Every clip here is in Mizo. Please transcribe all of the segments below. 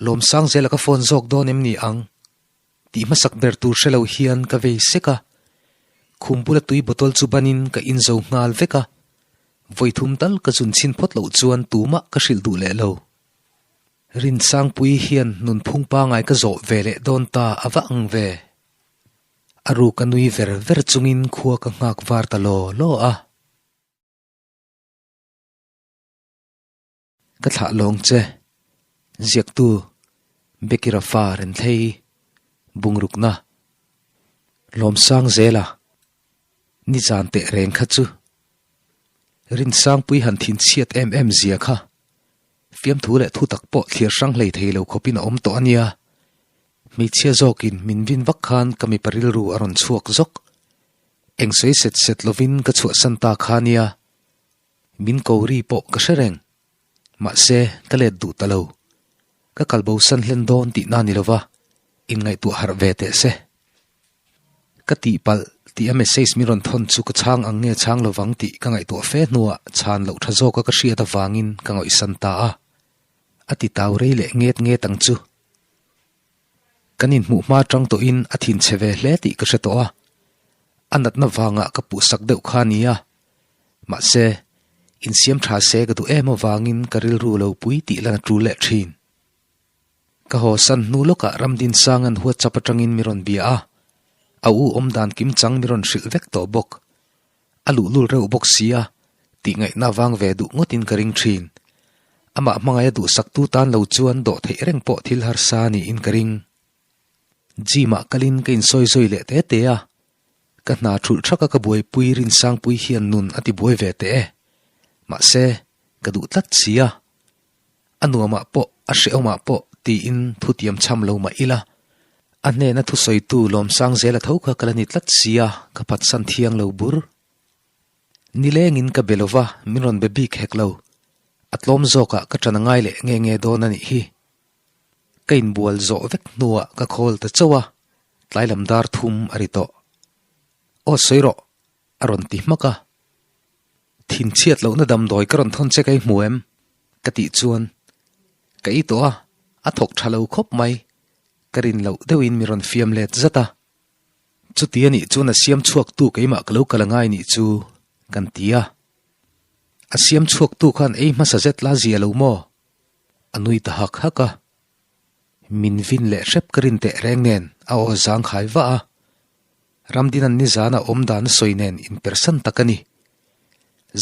Lawmsang zela ka phone zawk dawn em ni ang? Tih hmasak ber tur hre lo hian ka vei sek a. Khum bula tui bottle chu banin ka inzo nghal vek a. Vawi thum tal ka zun chhin phawt loh chuan tumah ka hrilh duh leh lo. Rinsangpui hian nunphung pangai ka zawh ve leh dawn ta a va ang ve. A ruk a nui ver ver chungin khua ka nghak var ta law law a. Ka thlah lawng che. Ziaktu, Becky Rafa Renthlei, Bungrukna, Lawmsang Zela, Nizan teh reng kha chu. Rinsangpui han thinchhiat em em zia kha. Fiamthu leh thutak pawh thlir hrang hlei thei lo khawpin a awm tawh a nia. Hmeichhia zawkin min vin vak khan ka mipa rilru a rawn chhuak zawk. Eng sawi set set lovin ka chhuahsan ta kha nia. Min ko ri pawh ka hre reng. Mahse, ka let duh ta lo. Ka kalbosan hlen dawn tihna ni lova, inngaihtuah harh ve teh se. Ka tihpalh tih a message min rawn thawn chu ka chhang ang nge chhang lovang tih ka ngaihtuah fe hnuah chhan loh tha zawka ka hriat avangin ka ngawihsan ta a. A ti tau rei leh nget nget ang chu. Kan inhmuh hma tang tawhin a thinchhe ve hle tih ka hre tawh a. A natna vangah ka puhsak deuh kha a ni a. Mahse, insiam tha se ka duh em avangin ka rilru lo pui tih lan a tul leh thin. Ka haw san hnu lawkah Ramdinsanga'n WhatsApp atangin mi rawn bia a, a u awm dan kim chang mi rawn hrilh vek tawh bawk. A luhlul reuh bawk si a, tih ngaihna vang ve duh ngawtin ka ring thin. Amah hmangaih a duhsaktu tan lo chuan dawh theih reng pawh thil harsa niin ka ring. Gym ah kalin ka insawi zawi leh te te a, ka hna thulh thaka ka buaipui Rinsangpui hian nun a ti buai ve teh e. Mahse, ka duh tlat si a. A nuamah pawh, a hrehawmah pawh tiin thutiam chham lo mah ila, a hnena thusawitu Lawmsang zela tho kha ka la ni tlat sia, ka phatsan thiang lo bur. Nilengin ka be lova, min rawn be bik hek lo. A tlawm zawkah ka ṭan a ngai leh nge nge dawn a nih hi. Ka inbual zawh vek hnuah ka khawl ta chauh a, tlai lam dar thum a ri tawh. Aw sawi rawh, a rawn ti hmak a. Thinchhiat lohna damdawi ka rawn thawn che ka i hmu em? Ka tih chuan ka i tawh a, a thawk tha lo khawp mai. Ka rin loh deuhin mi rawn fiam let zat a. Chuti a nih chuan a siam chhuaktu keimah ka lo kal a ngai nih chu kan ti a. A siam chhuaktu khan ei hmasa zet la zia lo maw? A nui ta hak hak a. Min vin leh hrep ka rin teh reng nen a aw zangkhai vah a. Ramdin an nizana awm dan a sawi nen inpersan tak a ni.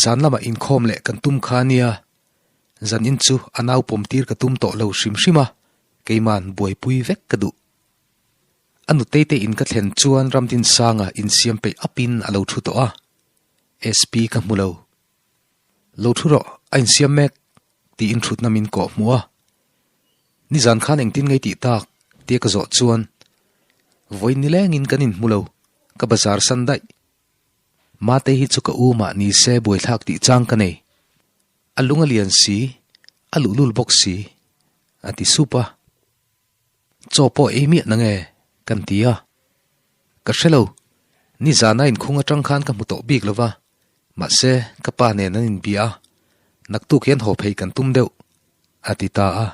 Zan lamah inkhawm leh kan tum kha a nia. Zan in chu a nau pawm tir ka tum tawh lo hrim hrim a, keiman buaipui vek ka duh. A nutei te in ka thlen chuan Ramdin sanga insiam peih apin a lo thu tawh a. SP ka hmu lo. Lo thu rawh, a insiam mek tiin thutna min kawh hmuh a. Nizan khan engtin ngei tih tak tia ka zawh chuan vawiin nilengin kan inhmu lo, ka bazar san daih. Mate hi chu ka u mah ni se buaithlak tih chang ka nei. A lung a lian si, a luhlul bawk si, a ti sup a. Chaw pawh ei miah na nge? kan ti a. Ka hre lo, nizana inkhung atang khan ka hmu tawh bik lo va, mahse ka pa nen an inbia a, naktuk hian haw phei kan tum deuh, a ti ta a.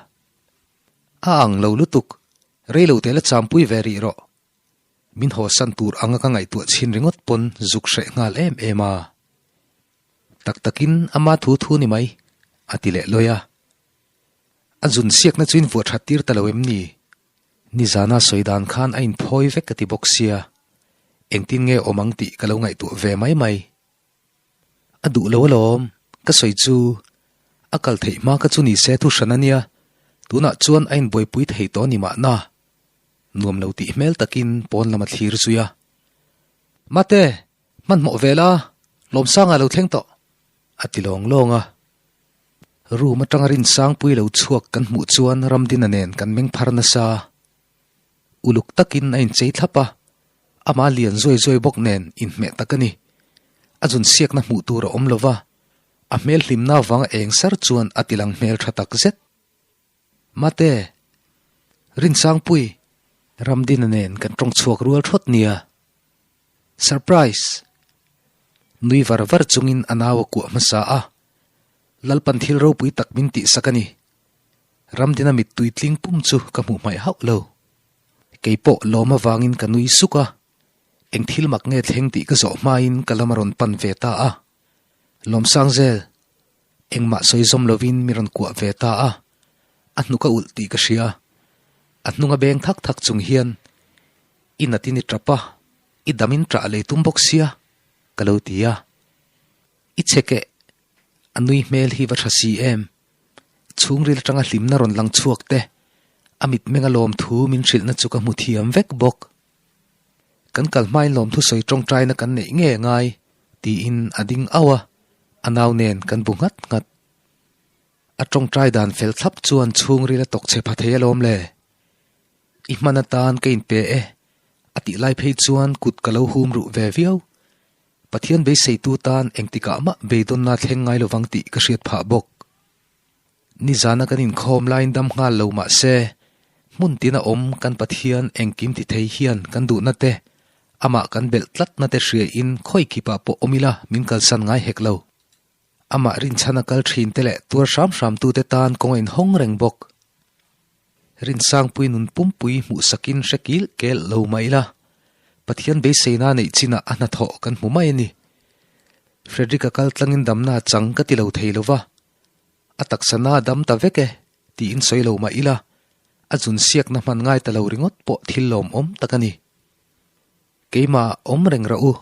A ang lo lutuk, rei lo teh la champui ve rih rawh. Min haw san tur anga ka ngaihtuah chhin ringawt pawn zuk hreh nghal em em a. Tak takin ama thu thu ni mai, a ti leh lawi a. A zun siakna chu in vuah that tir ta lo em ni? Nizana sawi dan khan a inphawi vek ka ti bawk sia, engtin nge awm ang tih ka lo ngaihtuah ve mai mai. A duh lo alawm, ka sawi chu a kal theih hma ka chu ni se thu hran a nia, tunah chuan a inbuaipui thei tawh a ni mahna. Nuam lo tih hmel takin pawn lam a thlir zui a. Mate, hmanhmawh ve la, Lawmsanga lo thleng tawh, a ti lawng lawng a. Room atanga Rinsangpui lo chhuak kan hmuh chuan Ramdina nen kan meng phar nasa. Uluk takin a inchei thlap a, amah lian zuai zuai bawk nen inhmeh tak a ni. A zun siakna hmuh tur a awm lo va, a hmel hlimna avanga eng sar chuan a tilang hmel tha tak zet. Mate, Rinsangpui, Ramdina nen kan tawng chhuak rual thawt nia. Surprise! Nui var var chungin a nau a kuah hmasa a, Lalpan thil ropui tak min tihsak a ni. Ramdina mittui tling pum chu ka hmuh hmaih hauh lo. Kei pawh lawm avangin ka nui suk a, eng thil mak nge thleng tih ka zawh hmain ka lam a rawn pan ve ta a. Lawmsangzel, engmah sawi zawm lovin mi rawn kuah ve ta a, a hnuk a ulh tih ka hria. A hnung a beng thak thak chung hian, I natin i tap a, i damin ṭah lei tum bawk sia, ka lo ti a. I chhek eh, a nui hmel hi va ṭha si em? Chhungril aṭanga hlimna rawn lang chhuak te, a mitmenga lawmthu min hrilhna chu ka hmu thiam vek bawk. Kan kal hmain lawmthu sawi ṭawngṭaina kan neih nge ngai? tiin a ding auh a, a nau nen kan bu nghat nghat. A ṭawngṭai dan fel thlap chuan chhungril a tawk chhe pha thei alawm le. I hman atan ka inpe e, a tih lai phei chuan kut ka lo hum ruh ve viau. Pathian beiseitu tan engtikah mah beidawnna thleng ngai lovang tih ka hriat phah bawk. Nizana kan inkhawm laiin dam nghal lo mah se, hmun tina awm kan Pathian engkim ti thei hian kan duhna te, amah kan belh tlatna te hriain khawi khipah pawh awm ila min kalsan ngai hek lo. Amah rinchhana kal thin te leh tuar hram hram tute tan kawng a inhawng reng bawk. Rinsangpui nun pumpui hmuhsakin hre kil kel lo mah ila, Pathian beiseina neih chinah a hnathawh kan hmu mai a ni. Frederick-a kal tlangin damna a chang ka ti lo thei lo va, a taksa na a dam ta vek e tiin sawi lo mah ila, a zun siakna hman ngai ta lo ringawt pawh thil lawmawm tak a ni. Keimah awm reng rawh u,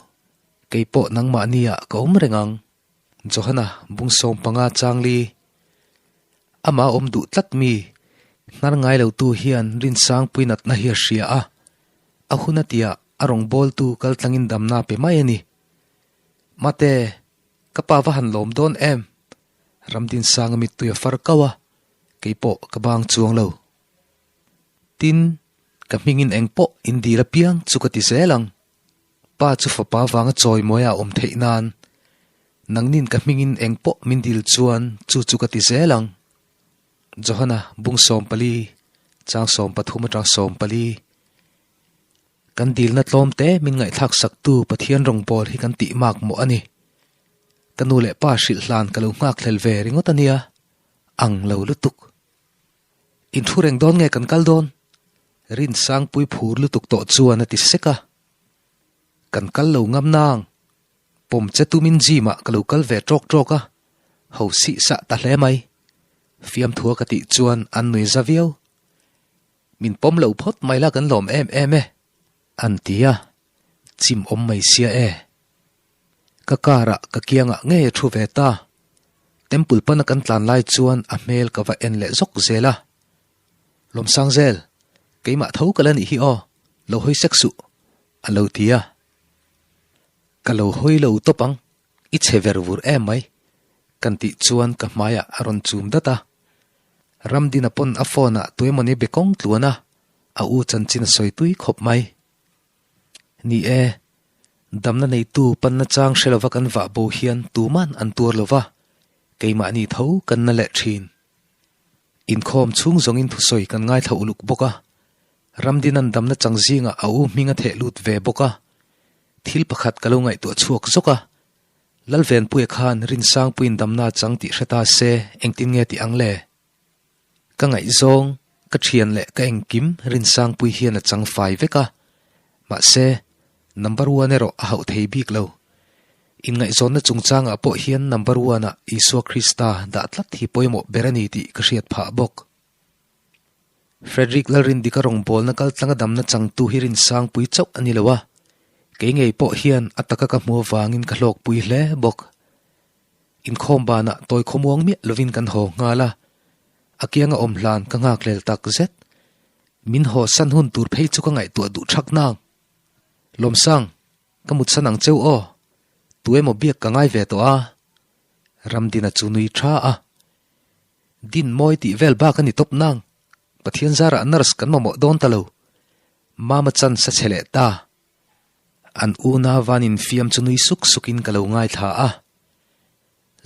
kei pawh nangmahniah ka awm reng ang. Johana bungsawm panga changli Amah awm duh tlat mi, hnar ngai lotu hian Rinsangpui natna hi a hria a, a hun a tiah a rawngbawltu kal tlangin damna pe mai a ni. Mate, ka pa va han lawm dawn em? Ramdinsanga mittui a far kau a, kei pawh ka bang chuang lo. Tin, ka hmingin eng pawh in dil apiang chu ka ti zel ang. Pa chu fapa vanga chawimawi a awm theih nan, nangnin ka hmingin eng pawh min dil chuan chu chu ka ti zel ang. Johana bung 14, chang 13 atang 14. Kan dilna tlawm te min ngaihthlak saktu Pathian rawngbâwl hi kan tih mak mawh a ni. Ka nu leh pa hrilh hlan ka lo nghakhlel ve ringawt a nia, ang lo lutuk. In thu reng dawn nge kan kal dawn? Rinsangpui phur lutuk tawh chuan a ti sek a. Kan kal lo ngam nang. Pawm che tumin gym ah ka lo kal ve tawk tawk a, ho sih sah ta hle mai. Fiamthua ka tih chuan an nui za viau. Min pawm lo phawt mai la kan lawm em em e. An ti a, chim awm mai sia e. Ka car ah ka kiangah ngei a thu ve ta. Temple pana kan tlan lai chuan a hmel ka va en leh zawk zel a. Lawmsang zel, keimah tho ka la nih hi aw, lo hawi sek suh, a lo ti a. Ka lo hawi lo tawp ang, i chhe ver vur em mai, kan tih chuan ka hmaiah a rawn chum dat a. Ramdina pawn a phone ah tuemawni be kawng tluan a, a u chanchin a sawi tui khawp mai. Ni e, damna neitu panna chang hre lova kan vah bo hian tuman an tuar lova, keimahni tho kan na leh thin. Inkhawm chhung zawngin thusawi kan ngaithla uluk bawk a, Ramdinan damna chang zingah a u hming a theh lut ve bawk a. Thil pakhat ka lo ngaihtuah chhuak zawk a, Lalvenpuia khan Rinsangpuiin damna chang tih hre ta se engtin nge tih ang le? Ka ngaihzawng, ka thian leh ka engkim Rinsangpui hian a chang fai vek a, mahse, number one erawh a hauh thei bik lo. Inngaihzawnna chungchangah pawh hian number one-ah Isua Krista dah tlat hi pawimawh ber a ni tih ka hriat phah bawk. Frederick Lalrindika rawngbawlna kaltlanga damna changtu hi Rinsangpui chauh a ni lo a, kei ngei pawh hian a taka ka hmu avangin ka hlawkpui hle bawk. Inkhawm banah tawi khawmuang miah lovin kan haw nghal a, a kianga awm hlan ka nghakhlel tak zet. Min haw san hun tur phei chu ka ngaihtuah duh thak nang. Lawmsang, ka mut san ang cheu aw. Tu emaw biak ka ngai ve tawh a. Ramdina chu nui tha a. Din mawi tih vel bak a ni tawp nang. Pathian zarah nurse kan mamawh dawn ta lo. Mama chance a chhe leh ta. An una van infiam chu nui suk sukin ka lo ngaithla a.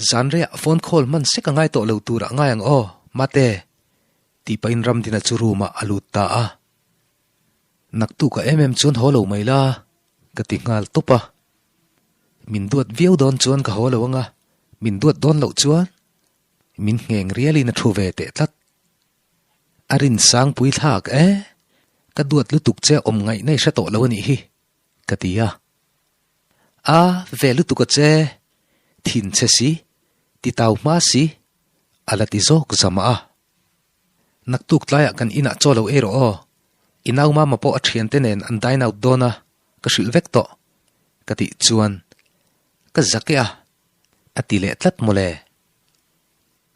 Zan reiah phone call hman sek a ngai tawh lo turah ngai ang aw, Mate, tih pahin Ramdina chu room ah a lut ta a. Naktukah em em chuan haw lo mai la, ka ti nghal tawp a. Min duat viau dawn chuan ka haw lo ang a, min duat dawn loh chuan min ngheng rialin a thu ve teh tlat. A rin sangpui thlak e, ka duat lutuk che awm ngaih na i hre tawh lo a nih hi, ka ti a. A ve lutuk a che, thin che si, ti tau hma si, a la ti zawk zam a. Naktuk tlaiah kan inah chaw lo ei rawh aw, i nau mama pawh a thiante nen an dine out dawn a, ka hrilh vek tawh, ka tih chuan ka zak e a, a ti leh tlat mawle.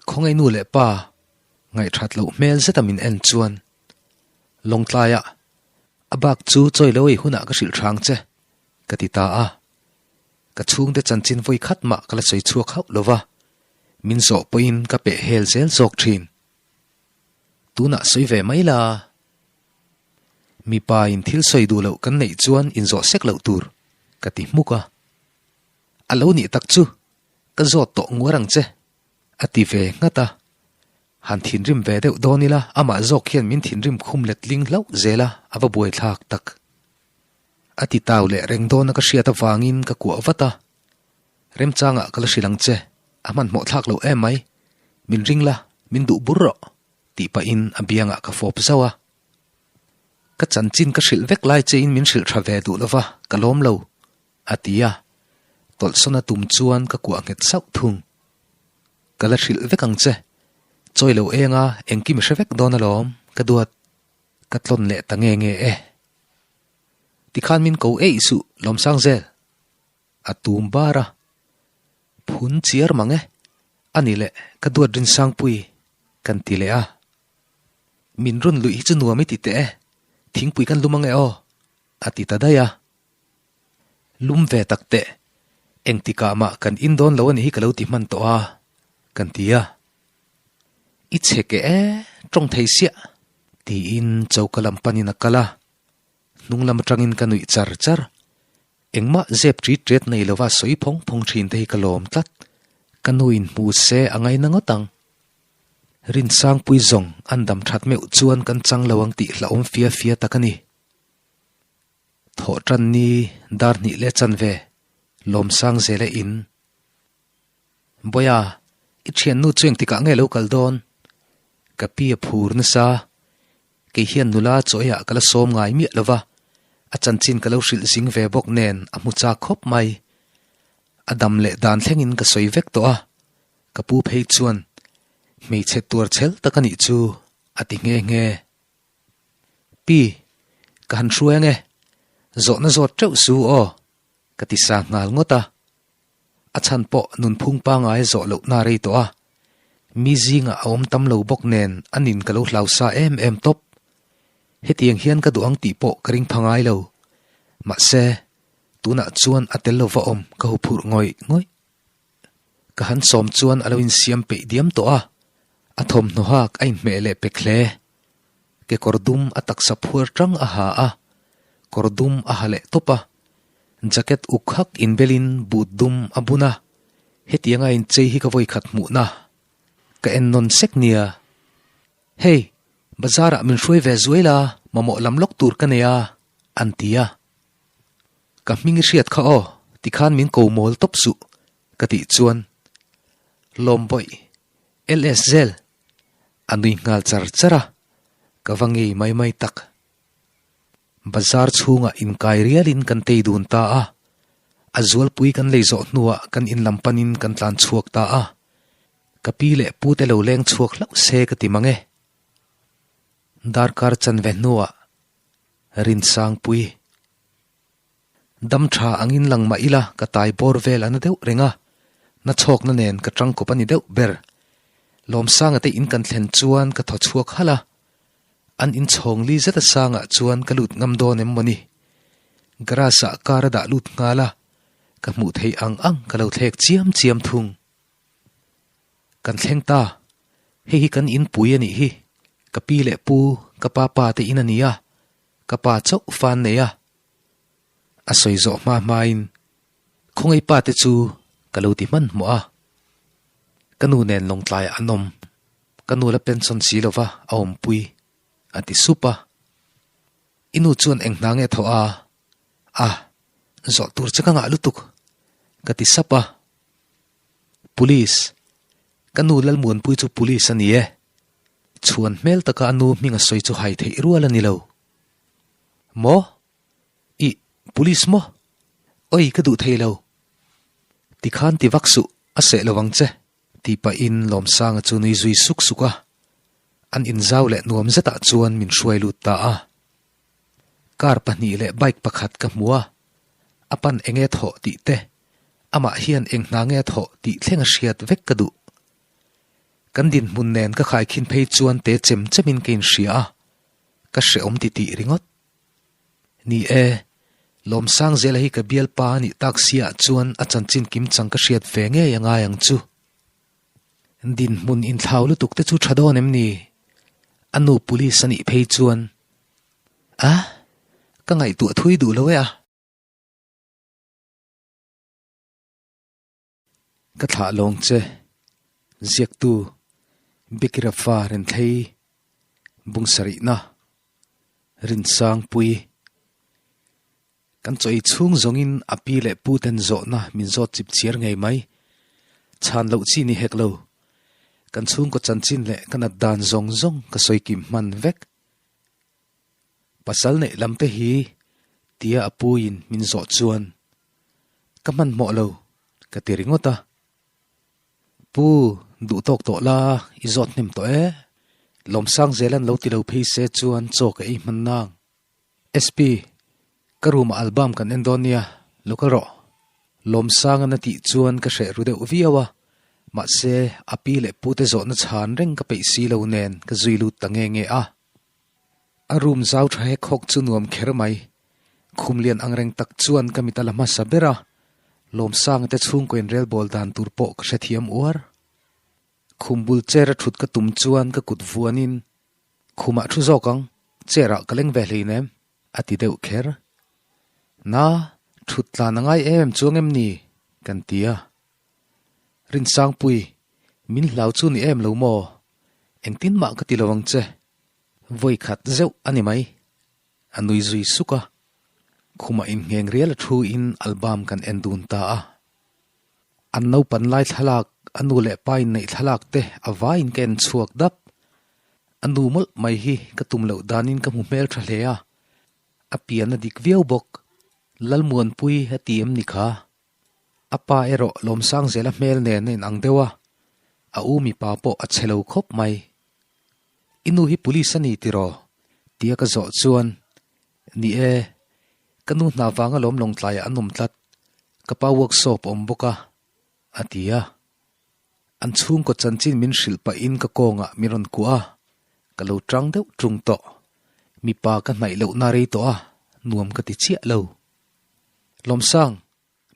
Khawngaih nu leh pa ngaihthat loh hmel zeta min en chuan Lawngtlaiah a bak chu chawi lo ei hunah ka hrilh hrang che ka ti ta a. Ka chhungte chanchin vawi khat mah ka la sawi chhuak hauh lo va, min zawh pawhin ka peh hel zel zawk thin. Tunah sawi ve mai la. Mipa in thil sawi duh loh kan neih chuan inzawh sek loh tur ka ti hmuk a. A lo nih tak chu Ka zawt tawh nguar ang che, a ti ve nghat a. Han thinrim ve deuh dawn ila amah zawk hian min thinrim khum letling hlauh zel a, a va buaithlak tak. A ti tau leh reng dawna ka hriat avangin ka kuah vat a. Remchangah ka la hrilh ang che, a hmanhmawh thlak loh em mai. Min ring la, min duh bur rawh, tih pahin a biangah ka fawp zauh a. Ka chanchin ka hrilh vek lai chein min hrilh tha ve duh lova, ka lawm lo. A ti a, tawlhsawn a tum chuan ka kuah nghet sauh thung. Ka la hrilh vek ang che, chawi lo eng a, engkim i hre vek dawn alawm, ka duat, ka tlawn leh ta nge nge e. Tikhan min ko eih suh, Lawmsang zel. A tum bar a, phun chiar mang e, a ni leh ka duat Rinsangpui, kan ti leh a. Min rawn luih hi chu nuam i ti teh e, thingpui kan lum ang e aw, a ti ta daih a. Lum ve tak teh, engtikah mah kan in dawn lo a nih hi ka lo ti hman tawh a, kan ti a. I chhe keh e, tawng thei siah, tiin choka lam panin a kal a, hnung lam atangin ka nuih char char. Engmah zep ṭit ṭet nei lova sawi phawng phawng ṭhin te hi ka lawm tlat, ka nuin hmu se a ngaina ngawt ang. Rinsangpui zawng an dam ṭhat meuh chuan kan chang lo ang tih hlauhawm fia fia tak a ni. Thawh tan ni dar hnih leh chanve Lawmsang zela in. Bawiha, i thiannu chu engtikah nge lo kal dawn? Ka pi a phur nasa. Kei hian nula chaw eiah ka la sawm ngai miah lo va, a chanchin ka lo hrilh zing ve bawk nen a hmu chak khawp mai. A dam leh dan thlengin ka sawi vek tawh a, ka pu phei chuan hmeichhe tuar chhel tak a nih chu a ti nghe nghe. Pi, ka han hruai ange, zawhna zawt teuh su aw, ka ti sa nghal ngawt a. A chhan pawh nunphung pangai zawh lohna rei tawh a, mi zingah a awm tam lo bawk nen a nin ka lo hlau sa em em tawp. Hetiang hian ka duh ang tih pawh ka ring pha ngai lo. Mahse, tunah chuan a tel lova awm ka huphurh ngawih ngawih. Ka han sawm chuan a lo insiam peih diam tawh a, a thawmhnaw hak a inhmeh leh pek hle. Kekawr dum a taksa phuar tang a ha a, kawr dum a ha leh tawp a, jacket uk hak inbelin boot dum a bun a, hetianga inchei hi ka vawikhat hmuhna ka en nawn sek nia. Hei, bazar ah min hruai ve zuai la, mamawh lam lawk tur ka nei a, an ti a. Ka hming i hriat kha aw, tikhan min ko mawl tawp suh, ka tih chuan Lawmbawih, LS zel, a nui nghal char char a, ka va ngei mai mai tak. Bazar chhungah inkai rialin kan tei dun ta a, a zualpui kan lei zawh hnuah kan in lam panin kan tlan chhuak ta a, ka pi leh pute lo leng chhuak hlauh se ka ti mang e. Darkar chanve hnuah Rinsangpui. Dam tha angin lang mah ila ka tai bawr vel a na deuh reng a, na chhawkna nen ka tangkawp a ni deuh ber. Lawmsanga te in kan thlen chuan ka thaw chhuak halh a, an inchhawng li zeta sangah chuan ka lut ngam dawn em mawni. Garage ah car a dah lut nghal a, ka hmuh theih ang ang ka lo thlek chiam chiam thung. Kan thleng ta, hei hi kan inpui a nih hi, ka pi leh pu, ka pa pa te in a ni a, ka pa chauh fan nei a. A sawi zawh hma hmain khawngaih pa te chu ka lo ti hmanhmawh a. Ka nu nen lawngtlaiah an awm, ka nu la pension si lova a awmpui, a ti sup a. I nu chuan eng hna nge thawh a? A, zawh tur che ka ngah lutuk, ka ti sap a. Police, Ka nu Lalmuanpui chu police a ni e. Chhuan hmel taka a nu hming a sawi chu hai theih rual a ni lo. Maw? Ih, police maw? Oi, ka duh thei lo. Tikhan ti vak suh, a seh lo ang che, tih pahin Lawmsanga chu nui zui suk suk a. An inzau leh nuam zetah chuan min hruai lut ta a. Car pahnih leh bike pakhat ka hmu a, a pan eng nge thawh tih te, amah hian eng hna nge thawh tih thleng a hriat vek ka duh. Kan dinhmun nen ka khaikhin phei chuan te chem chemin ka inhria a, ka hrehawm ti tih ringawt. Ni e, Lawmsangzela hi ka bialpa a nih tak siah chuan a chanchin kimchang ka hriat ve ngei a ngai ang chu. Dinhmun inthlau lutuk te chu tha dawn em ni? A nu police a nih phei chuan, A, ka ngaihtuah thui duh lo e a. Ka thlah lawng che, ziaktu Bikirafa Renthlei Bungsarihna Rinsangpui. Kan chaw ei chhung zawngin a pi leh pu ten zawhna min zawt chip chiar ngei mai. Chhan loh chi ni hek lo. Kan chhungkaw chanchin leh ka nat dan zawng zawng ka sawi kim hman vek. Pasal neih lam te hi tia a puiin min zawh chuan ka hmanhmawh lo ka ti ringawt a. Pu, duh tawk tawh la, i zawt hnem tawh e. Lawmsang zel an lo ti lo phei se chuan chaw ka ei hman nang. SP, Ka room ah album kan en dawn nia, lo kal rawh. Lawmsangan a tih chuan ka hreh ru deuh viau a, mahse a pi leh pu te zawhna chhan reng ka peih si lo nen ka zui lut ta nge nge a. A room zau tha hek hawk chu nuam kher mai. Khum lian ang reng tak chuan ka mit a la hmasa ber a, Lawmsanga te chhungkaw inrelbawl dan tur pawh ka hrethiam uar. Khum bul chair a thut ka tum chuan ka kut vuanin Khumah thu zawk ang, chair ah ka leng ve hleinem, a ti deuh kher. Na, thut tlan a ngai em chuang em ni? kan ti a. Rinsangpui, min hlau chu ni em lo maw? Engtin mah ka ti lo ang che. Vawi khat zeuh a ni mai. A nui zui suk a. Khumah inngheng rial a thu in album kan en dun ta a. An naupan lai thlalak, a nu leh pa inneih thlalak te a vaiin ka en chhuak dap. A nu mawlh mai hi ka tum loh danin ka hmu hmel tha hle a, a pian a dik viau bawk. Lalmuanpui a ti em ni kha? A pa erawh Lawmsangzela hmel nen a inang deuh a, a u mipa pawh a che lo khawp mai. I nu hi police a ni tiraw? tia ka zawh chuan, Ni e, ka nu hna vanga lawm lawngtlaiah an awm tlat, ka pa workshop a awm bawk a, a ti a. An chhungkaw chanchin min hrilh pahin ka kawngah min rawn kuah a, ka lo tang deuh tung tawh. Mipa ka hnaih lohna rei tawh a, nuam ka ti chiah lo. Lawmsang,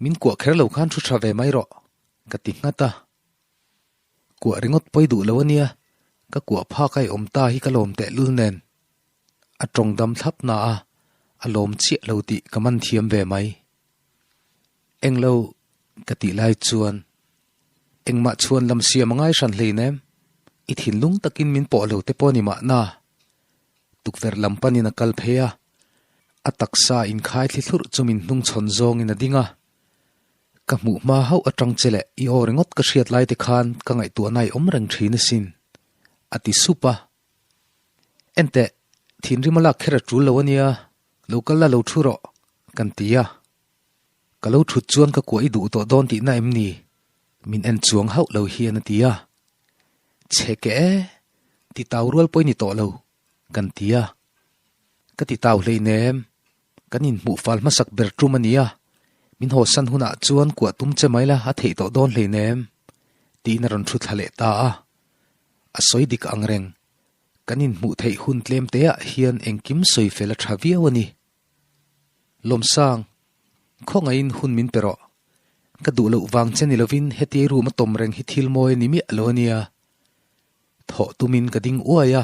min kuah kher lo khan thu tha ve mai rawh, ka ti nghat a. Kuah ringawt pawi duh lo a nia, ka kuah phak a i awm ta hi ka lawm tehlul nen. A tawng dam thlap na a, a lawm chiah lo tih ka man thiam ve mai. Englo ka tih lai chuan engmah chhuan lam siam a ngai hran hleinem, i thinlung takin min pawh lo te pawh ni mahna. Tukverh lam panin a kal phei a, a taksa inkhai thli thlurh chu min hnungchhawn zawngin a ding a. Ka hmuh hma hauh atang che leh i aw ringawt ka hriat lai te khan ka ngaihtuahna i awm reng thin asin, a ti sup a. Enteh, thinrim a lak kher a tul lo ania, lo kal la lo thu rawh, kan ti a. Ka lo thut chuan ka kuah i duh tawh dawn tihna em ni? Min en chuang hauh lo hian a ti a. Chhe ke e, ti tau rual pawh i ni tawh lo, kan ti a. Ka ti tau hleinem, kan inhmuh fal hmasak ber tum a nia, min hawsan hunah chuan kuah tum che mai la a theih tawh dawn hleinem, tiin a rawn thu thla leh ta a. A sawi dik ang reng, kan inhmuh theih hun tlem teah hian engkim sawi fel a tha viau a ni. Lawmsang, khawngaihin hun min pe rawh. Ka duh loh vang che ni lovin hetiai room a tawm reng hi thil mawi a ni miah lo a nia. Thawh tumin ka ding uai a,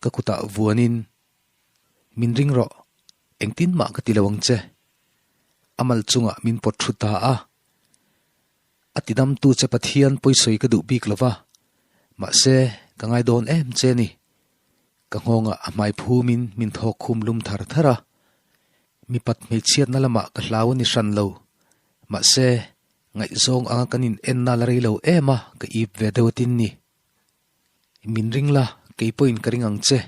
ka kutah vuanin, Min ring rawh, engtin mah ka ti lo ang che. A mal chungah min pawt thu ta a. A tidamtu che Pathian pawisawi ka duh bik lo va, mahse ka ngai dawn em che ni. Ka nghawngah a hmai phumin min thawk khum lum thar thar a. Mipat hmeichhiatna lamah ka hlau a ni hran lo, mahse ngaihzawng anga kan in enna la rei lo em a ka ip ve deuh atin ni. Min ring la, Kei pawhin ka ring ang che.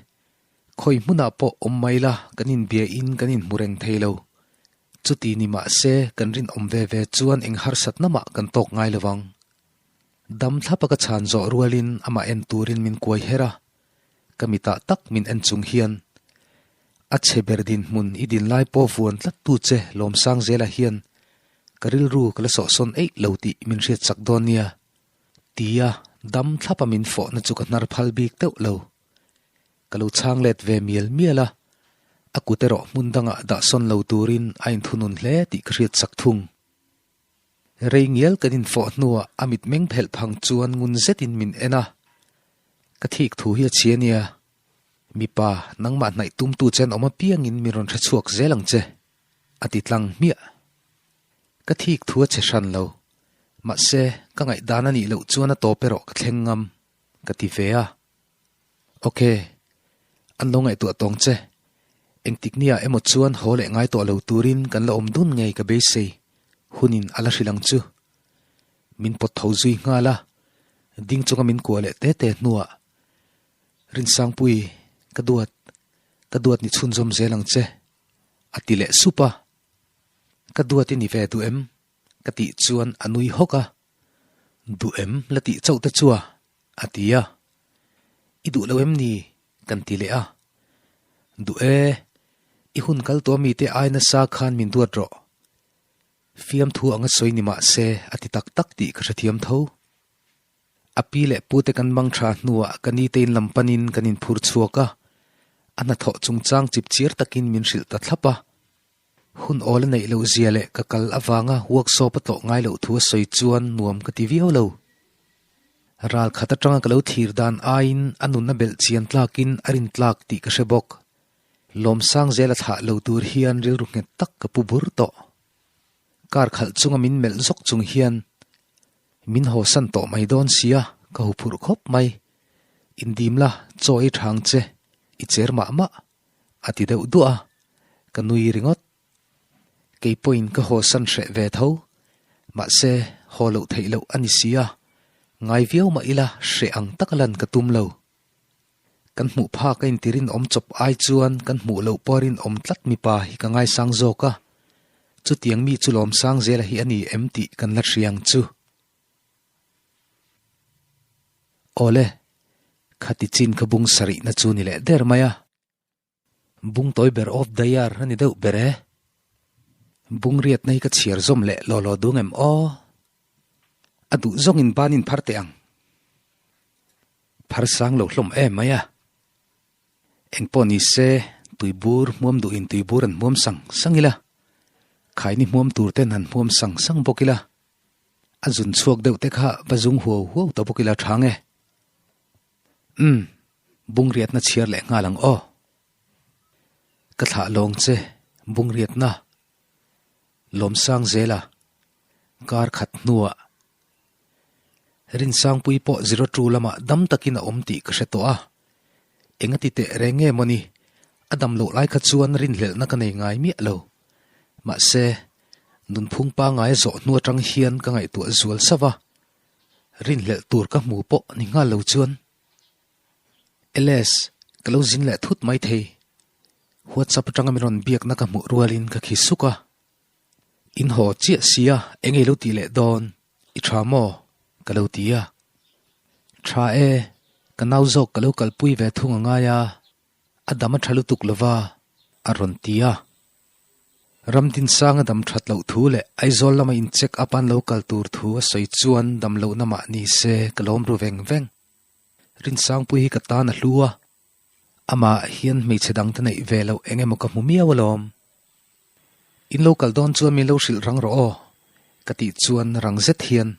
Khawi hmunah pawh awm mai la, kan inbia in kan inhmu reng thei lo. Chuti ni mah se, kan rinawm ve ve chuan eng harsatna mah kan tawk ngai lo vang. Dam thlapa ka chhan zawh rualin amah en turin min kuai her a, ka mitah tak min en chung hian, A chhe ber dinhmun i din lai pawh vuan tlat tu che Lawmsangzela hian ka rilru ka la sawhsawn eih lo tih min hriat chak dawn nia. Tia dam thlapa min fawhna chu ka hnar phal bik deuh lo. Ka lo chhang let ve mial mial a, a kut erawh hmun dangah dahsawn lo turin a inthunun hle tih ka hriat chak thung. Rei ngial kan infawh hnuah a mitmeng phelh phang chuan ngun zetin min en a, ka thik thu hi a chhia nia, mipa nangmah hnaih tumtu chen awm apiangin min rawn hre chhuak zel ang che, a ti tlang hmiah. Ka thik thu a chhe hran lo, mahse ka ngaihdan a nih loh chuan a tawp erawh ka thleng ngam, ka ti ve a. Ok, an lo ngaihtuah tawng che. Engtik nia emaw chuan haw leh ngai tawh lo turin kan la awm dun ngei ka beisei, hunin a la hrilh ang chu. Min pawt tho zui nghal a, ding chunga min kuah leh te te hnuah, Rinsangpui, ka duat, ka duat ni chhunzawm zel ang che, a ti leh sup a. Ka duat i ni ve duh em? ka tih chuan a nui hawk a. Duh em la tih chauh te chua? a ti a. I duh lo em ni? kan ti leh a. Duh e, i hun kal tawh mite ai nasa khan min duat rawh. Fiamthu anga sawi ni mah se a ti tak tak tih ka hrethiam tho. A pi leh pute kan mang tha hnuah ka nite in lam panin kan inphur chhuak a, a hnathawh chungchang chipchiar takin min hrilh ta thlap a. Hun awl a neih loh zia leh ka kal avanga workshop a tlawh ngai loh thu a sawi chuan nuam ka ti viau lo. Ral khat atanga ka lo thir dan aiin a nunna belh chian tlakin a rin tlak tih ka hre bawk. Lawmsang zel a thlah lo tur hian rilru nghet tak ka pu bur tawh. Kar khalh chunga min melh zawk chung hian min hawsan tawh mai dawn sia ka huphurh khawp mai. Indim la, chaw ei thang che, i cher mah mah. A ti deuh duah a, ka nui ringawt. Kei pawhin ka haw san hreh ve tho, mahse haw loh theih loh a ni si a, ngai viau mah ila hreh ang taka lan ka tum lo. Kan hmuh phak a inti rinawm chawp ai chuan kan hmuh loh pawh rinawm tlat mipa hi ka ngaisang zawk a, chutiang mi chu Lawmsangzela hi a ni em tih kan la hria ang chu. Awle, khati chin kha bung sarihna chu ni leh der mai a. Bung tawi ber of the year a ni deuh ber e. Bung riatna hi ka chhiar zawm leh law law dung em aw. A duh zawngin banin phar teh ang. Phar sang lo hlawm em mai a. Engpawh ni se, tuibur hmuam duhin tuibur an hmuam sang sang ila. Khaini hmuam tur ten han hmuam sang sang bawk ila. A zun chhuak deuh te kha va zung huau huau ta bawk ila tha nge. Umm, bungriatna chhiar leh nghal ang aw. Ka thlah lawng che, bungriatna. Lawmsang zela, kar khat hnuah. Rinsangpui pawh 02 lamah dam takin a awm tih ka hre tawh a. Enga ti teh reng nge mawni, a dam loh lai kha chuan rinhlelhna ka nei ngai miah lo. Mahse, nunphung pangngai a zawh hnu atang hian ka ngaihtuah zual sauh a, rinhlelh tur ka hmu pawh ni nghal lo chuan. LS, ka lo zin leh thut mai thei. WhatsApp atanga min rawn biakna ka hmuh rualin ka khi suk a. In haw chiah sia, eng ei lo tih leh dawn, i tha maw? ka lo ti a. Tha e, ka nau zawk ka lo kalpui ve thung a ngai a, a dam a tha lutuk lova, a rawn ti a. Ramdinsanga dam that loh thu leh Aizawl lama in check up an lo kal tur thu a sawi chuan dam lohna mah ni se ka lawm ru veng veng. Rinsangpui hi ka tan a hlu a, amah hian hmeichhe dangte neih ve loh eng emaw ka hmu miau alawm. In lo kal dawn chuan min lo hrilh rang rawh aw, ka tih chuan rang zet hian,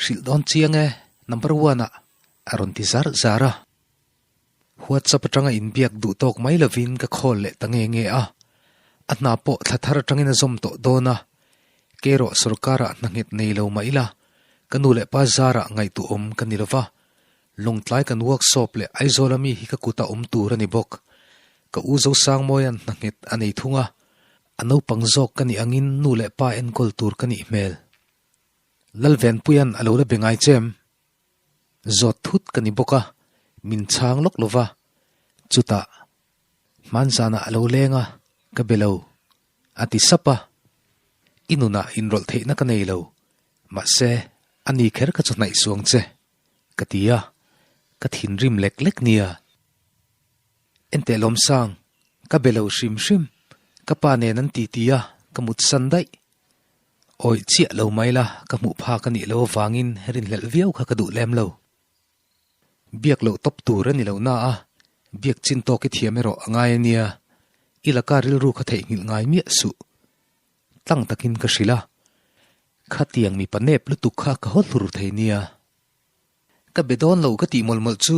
Hrilh dawn chiang e, number one ah, a rawn ti zar zar a. WhatsApp atanga inbiak duh tawk mai lovin ka call leh ta nge nge a, a hna pawh thla thar atangin a zawm tawh dawn a, kerawh sorkarah hna nghet nei lo mah ila, ka nu leh pa zarah ngaihtuahawm ka ni lova, Lawngtlai kan workshop leh Aizawl ami hi ka kuta awm tur a ni bawk. Ka u Zosangmawia'n hna nghet a nei thung a, a naupang zawk ka nih angin nu leh pa enkawl tur ka nih hmel. Lalvenpuia'n a lo la be ngai che em? Zawt thut ka ni bawk a, Min chhang lawk lo va, chutah hmanzanah a lo leng a, ka be lo, a ti sap a. I nunah inrawlh theihna ka nei lo, mahse a ni kher ka chu hnaih suang che, ka ti a, ka thinrim lek lek nia. Enteh Lawmsang, ka be lo hrim hrim, ka pa nen an titi a, ka mutsan daih. Awih chiah lo mai la, ka hmuh phak a nih loh avangin rinhlelh viau kha ka duh lem lo. Biak loh tawp tur a ni lo na a, biak chin tawk i thiam erawh a ngai a nia, i laka rilru kha theihnghilh ngai miah suh. Tlang takin ka hrilh a, khatiang mipa nep lutuk kha ka haw hlur thei nia. Ka be dawn lo ka tih mawlh mawlh chu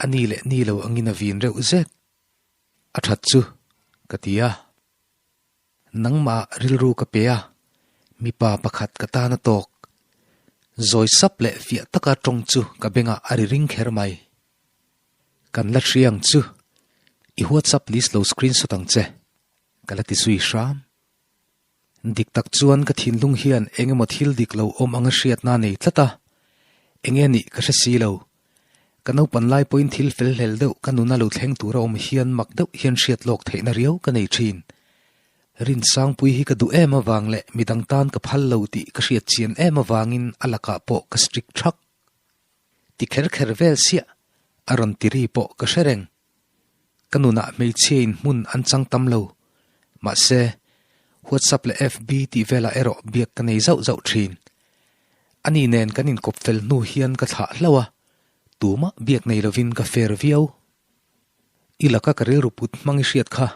a ni leh ni lo angin a vin reuh zet. A that chu ka ti a. Nangmah rilru ka pe a, mipa pakhat ka tan a tawk. Zawi sap leh fiah taka tawng chu ka bengah a ri ring kher mai. Kan la hria ang chu, i WhatsApp list lo screenshot ang che, ka la ti zui hram. Dik tak chuan ka thinlung hian eng emaw thil dik lo awm anga hriatna nei tlat a, eng nge nih ka hre si lo. Ka naupan lai pawhin thil fel hlel deuh ka nuna lo thleng tura awm hian mak deuh hian hriat lawk theihna riau ka nei thin. Rinsangpui hi ka duh em avang leh midang tan ka phal lo tih ka hriat chian em avangin a lakah pawh ka strict thak. Ti kher kher vel siah a rawn ti ri pawh ka hre reng. Ka nunah hmeichhia in hmun an chang tam lo. Mahse, WhatsApp leh FB tih velah erawh biak ka nei zauh zauh thin. Ani nen kan inkawp fel hnu hian ka thlah hlauh a, tumah biak nei lovin ka fair viau. I laka ka rilru put hmang i hriat kha.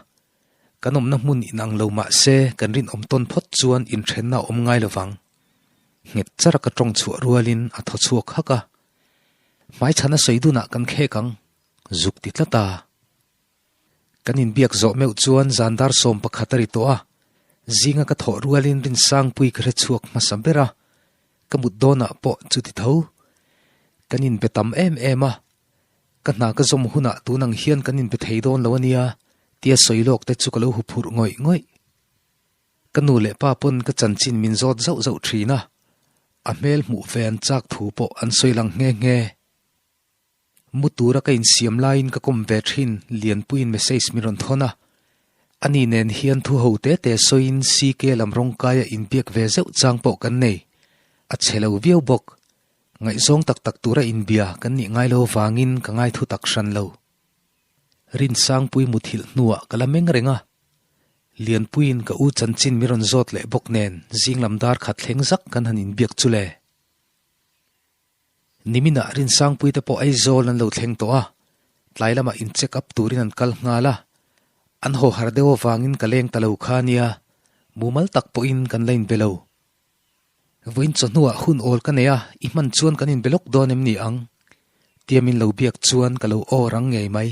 Kan awmna hmun inang lo mahse kan rinawm tawn phawt chuan inthenna a awm ngai lovang. Nghet chara ka tawng chhuah rualin a thaw chhuak hak a. Hmaichhana sawi dunah kan khek ang. Zuk ti tlat a. Kan inbiak zawh meuh chuan zan dar 11 a ri tawh a, zinga ka thawh rualin Rinsangpui ka hre chhuak hmasa ber a, ka mut dawnah pawh chuti tho. Kan inbe tam em em a, ka hna ka zawm hunah tun ang hian kan inbe thei dawn lo a nia tia sawi lawk te chu ka lo huphurh ngawih ngawih. Ka nu leh pa pawn ka chanchin min zawt zauh zauh thin a, a hmel hmuh ve an chak thu pawh an sawi lang nghe nghe. Mu tura ka insiam laiin ka kawm ve thin, Lianpuiin message min rawn thawn a. Ani nen hian thu ho te te sawiin CK lam rawngkaia inbiak ve zeuh chang pawh kan nei. A chhe lo viau bawk. Ngaihzawng tak tak tura inbia kan nih ngai lo vangin ka ngai thu tak hran lo. Rinsangpui muthilh hnuah ka la meng reng a. Lianpuiin ka u chanchin min rawn zawt leh bawk nen zinglam dar khat thleng zak kan han inbiak chu le. Niminah Rinsangpuite pawh Aizawl an lo thleng tawh a, tlai lamah in check up turin an kal nghal a, an haw har deuh avangin ka leng ta lo kha nia, mumal tak pawhin kan la inbe lo. Vawiin chawhnuah hun awl ka nei a, i hman chuan kan inbe lawk dawn em ni ang? Tia min lo biak chuan ka lo aw rang ngei mai.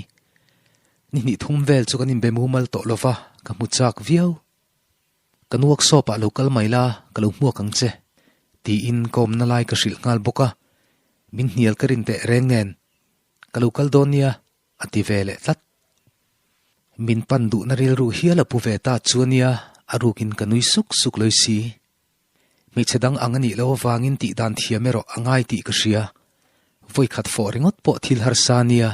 Ni hnih thum vel chu kan inbe mumal tawh lo va, ka hmu chak viau. Kan workshop ah lo kal mai la, ka lo hmuak ang che, tiin ka awmna lai ka hrilh nghal bawk a, min hnial ka rin teh reng nen, ka lo kal dawn nia, a ti ve leh tlat. Min pan duhna rilru hial a pu ve ta chu a nia, a rukin ka nui suk suk lawi si. Hmeichhe dang ang a nih loh avangin tih dan thiam erawh a ngai tih ka hria, vawikhat fawh ringawt pawh thil harsa a nia.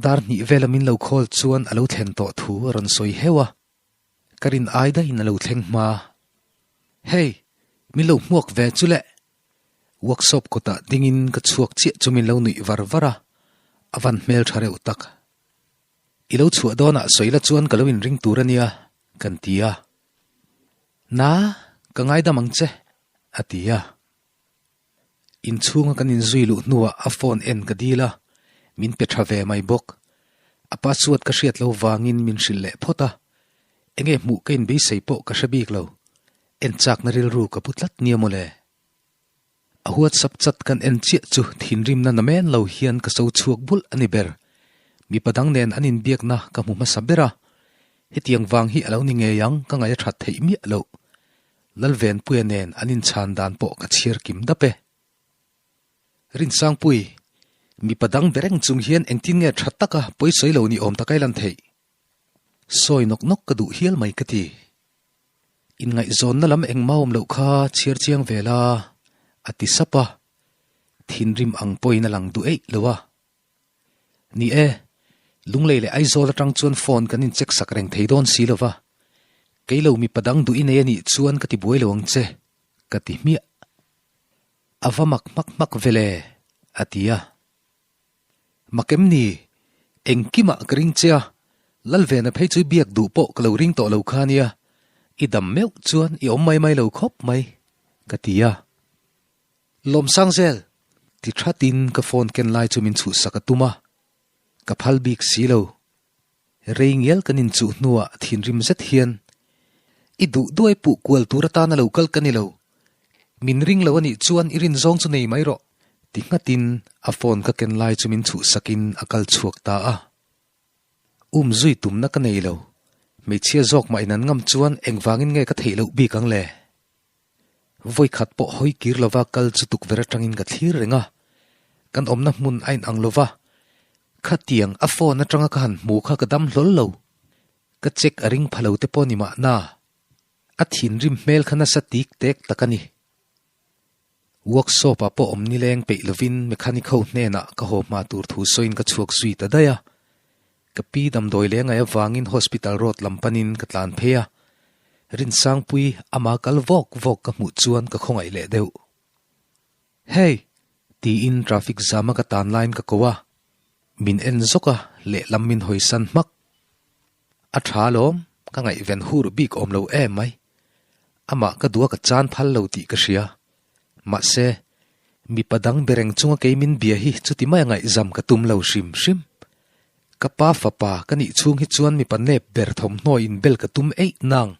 Dar hnih vela min lo call chuan a lo thlen tawh thu a rawn sawi heuh a. Ka rin ai daihin a lo thleng hma. Hey! Min lo hmuak ve chu le! Workshop kawtah dingin ka chhuak chiah chu min lo nuih var var a, a van hmel tha reuh tak. I lo chhuah dawnah sawi la chuan ka lo inring tur a nia, kan ti a. Na, ka ngaidam ang che, a ti a. Inchhunga kan inzui luh hnuah a phone en ka dil a, min pe tha ve mai bawk. A password ka hriat lo vangin min hrilh leh phawt a, enge hmuh ka inbeisei pawh ka hre bik lo. En chakna rilru ka pu tlat nia mawle. A WhatsApp chat kan en chiah chu thinrimna namen lo hian ka so chhuak bulh a ni ber. Mipa dang nen an inbiakna ka hmu hmasa ber a, hetiang vang hi a lo ni ngei ang ka ngaih a that theih miah loh. Lalvenpuia nen an inchhan dan pawh ka chhiar kim dap e. Rinsangpui, mipa dang be reng chung hian engtin nge tha taka pawisawi lo ni awm taka i lan theih? Sawi nawk nawk ka duh hial mai ka ti. Inngaihzawnna lam engmah awm loh kha chhiar chiang ve la, a ti sap a. Thinrim ang pawhin a lang duh eih lo a. Ni e, Lunglei leh Aizawl atang chuan phone kan in check sak reng thei dawn si lo va. Kei lo mipa dang duh i nei a nih chuan ka ti buai lo ang che, ka ti hmiah. A va mak hmak hmak vel e, a ti a. Mak em ni? Engkimah ka ring che a, Lalvena phei chu i biak duh pawh ka lo ring tawh lo kha nia, i dam meuh chuan i awm mai mai lo khawp mai, ka ti a. Lawmsangzel! Ti thatin ka phone ken lai chu min chhuhsak a tum a, ka phal bik si lo. Rei ngial kan inchuh hnuah thinrim zet hian, I duh duai puh kual tur atana lo kal ka ni lo. Min ring lo a nih chuan i rin zawng chu nei mai rawh, ti nghatin a phone ka ken lai chu min chhuhsakin a kal chhuak ta a. Um zui tumna ka nei lo. Hmeichhia zawk mah in an ngam chuan engvangin nge ka theih loh bik ang le? Vawikhat pawh hawi kir lova kal chu tukverh atangin ka thlir reng a, kan awmna hmun a inang lova, khatiang a phone atanga ka han hmu kha ka dam hlawl lo. Ka check a ring pha lo te pawh ni mahna, a thinrim hmel kha nasa tik tek tak a ni. Workshop ah pawh awm nileng peih lovin mechanic ho hnenah ka haw hma tur thu sawiin ka chhuak zui ta daih a. Ka pi damdawi leh ngaih avangin hospital road lam panin ka tlan phei a, Rinsangpui ama kal vawk vawk ka hmuh chuan ka khawngaih leh deuh. Hey! tiin traffic jam a ka tan laiin ka ko a, min en zawk a, lehlam min hawisan hmak. A tha alawm, ka ngaihven hur bik awm lo em mai. Amah ka duh a ka chan phal lo tih ka hria. Mahse, mipa dang bereng chunga kei min bia hi chuti mai a ngaihzam ka tum lo hrim hrim. Ka pa fapa ka nih chhung hi chuan mipa nep ber thawmhnaw inbel ka tum eih nang.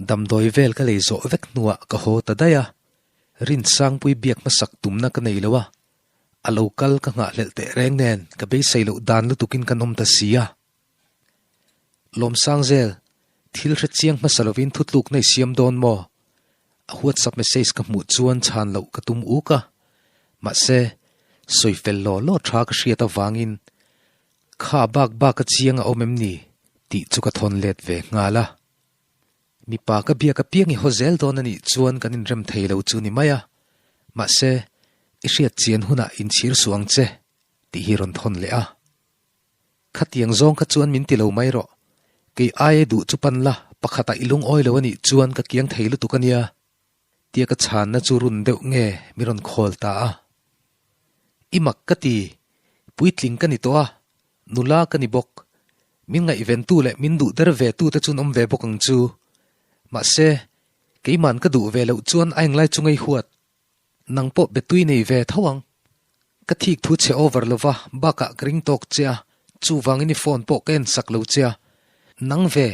Damdawi vel ka lei zawh vek hnuah ka haw ta daih a, Rinsangpui biak hmasak tumna ka nei lo a, a lo kal ka nghahhlelh teh reng nen ka beisei loh dan lutukin kan awm ta si a. Lawmsangzel, thil hre chiang hmasa lovin thutluk nei siam dawn maw? A WhatsApp message ka hmuh chuan chhan loh ka tum uk a. Mahse, sawi fel law law tha ka hriat avangin kha bak bak a chiang a awm em ni tih chu ka thawn let ve nghal a. Mipa ka biak apiang i haw zel dawn a nih chuan kan inrem thei lo chu ni mai a. Mahse, i hriat chian hunah inchhir suh ang che tih hi rawn thawn leh a. Khatiang zawng kha chuan min ti lo mai rawh. Kei aia duh chu pan la, pakhatah i lungawi lo a nih chuan ka kiang thei lutuk a nia. Tia ka chhanna chu run deuh nge mi rawn khawl ta a. I mak ka ti, puitling ka ni tawh a, nula ka ni bawk. Min ngaihventu leh min duh der ve tute chu an awm ve bawk ang chu. Mahse, keiman ka duh ve loh chuan a englai chu ngei huat. Nang pawh betui nei ve tho ang. Ka thik thu chhe over lova, bakah ka ring tawk che a, chuvangin i phone pawh ka en sak lo che a. Nang ve,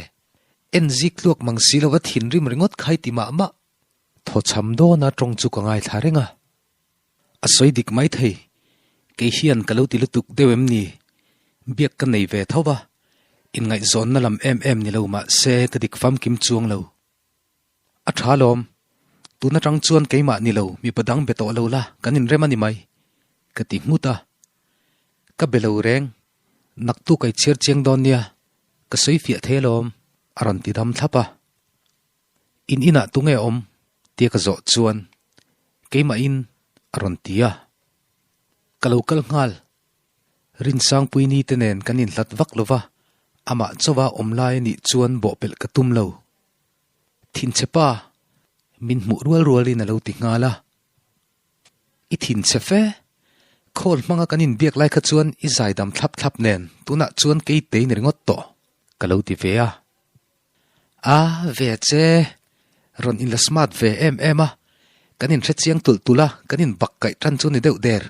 en zik tluak mang si lova thinrim ringawt khai ti mah mah. Thawchham dawna tawng chu ka ngaithla reng a. A sawi dik mai thei, kei hian ka lo ti lutuk deuh em ni? Biak ka nei ve tho va, inngaihzawnna lam em em ni lo mah se ka dik famkim chuang lo. A tha lawm. Tun atang chuan keimah ni lo, mipa dang be tawh lo la, kan inrem a ni mai, ka ti nghut a. Ka be lo reng, naktu kai chhiar chiang dawn nia, ka sawi fiah thei alawm, a rawn ti dam thlap a. In inah tunge awm? tia ka zawh chuan, Keimahin, a rawn ti a. Ka lo kal nghal, Rinsangpuini te nen kan inhlat vak lo va, amah chauha awm lai a nih chuan bawhpelh ka tum lo. Thinchhe pa, min hmuh rual rualin a lo ti nghal a. I thinchhe fe, call hmanga kan inbiak lai kha chuan i zaidam thlap thlap nen tunah chuan kei tei ni ringawt tawh, ka lo ti ve a. A, ve che, rawn inla smart ve em em a, kan inhre chiang tulh tulh a, kan inbak kaih tan chu ni deuh der.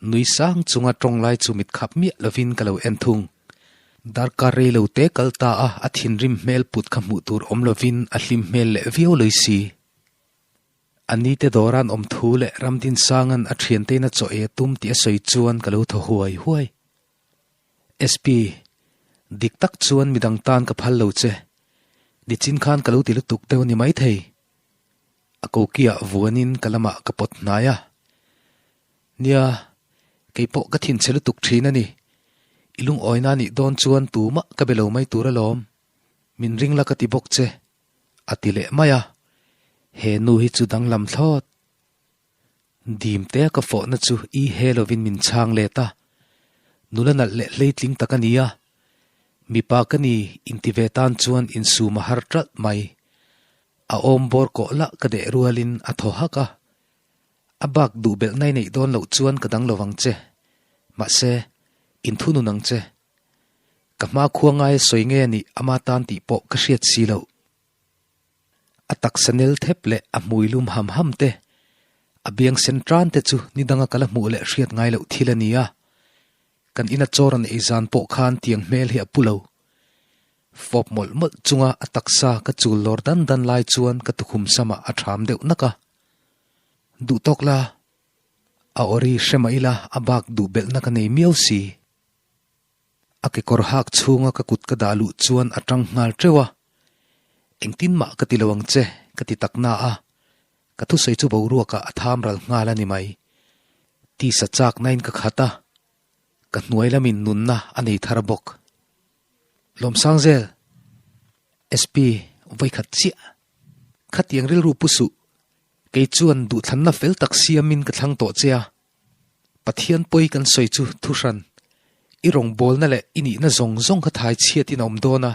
Nui sang chunga tawng lai chu mit khap miah lovin ka lo en thung. Darkar rei lo te kal ta a, a thinrim hmel put kha hmuh tur awm lovin a hlim hmel leh viau lei si. A ni te dawran awm thu leh Ramdinsanga'n a thiantein a chaw ei a tum tih a sawi chuan ka lo thaw huai huai. SP, dik tak chuan midang tan ka phal lo che. Nichin khan ka lo ti lutuk deuh a ni maithei. A kokiah vuanin ka lamah ka pawt hnai a. Nia, kei pawh ka thinchhe lutuk thin a ni. I lungawina nih dawn chuan tumah ka be lo mai tur alawm. Min ring la ka ti bawk che, a ti leh mai a. He nu hi chu danglam thlawt. Dim tea ka fawhna chu i he lovin min chhang let a. Nula nalh leh hleitling tak a ni a, mipa ka ni inti ve tan chuan insum a har ṭalh mai. A awm bawr kawh lah ka deh rualin a thaw hak a. A bak duh belh nai neih dawn loh chuan ka dang lovang che. Mahse, inthunun ang che. Ka hma khua ngaia sawi nge a nih ama tan tih pawh ka hriat si loh. A taksa nel thep leh a hmui lum ham ham te, a biang sen tan te chu ni danga ka la hmuh leh hriat ngai loh thil a ni a. Kan ina chaw rawn ei zan pawh khan tiang hmel hi a pu lo. Fawp mawlh mawlh chunga a taksa ka chul lawr dan dan lai chuan ka tukhum samah a ṭham deuh nak a. Duh tawk la, a awri hre mah ila a bak duh belhna ka nei miau si. A kekawr hak chhunga ka kut ka dah luh chuan a tang nghal teuh a, Engtin mah ka ti lo ang che, ka ti tak na a, ka thusawi chu boruakah a tham ral nghal a ni mai. Tisa chaknain ka khat a, ka hnuai lamin nunna a nei thar bawk. Lawmsangzel, SP, vawikhat chiah. Khatiang rilru pu suh, kei chuan duhthlanna fel tak siamin ka thlang tawh che a, Pathian pawi kan sawi chu thuhran, i rawngbawlna leh i nihna zawng zawng kha thai chhiatin a awm dawn a,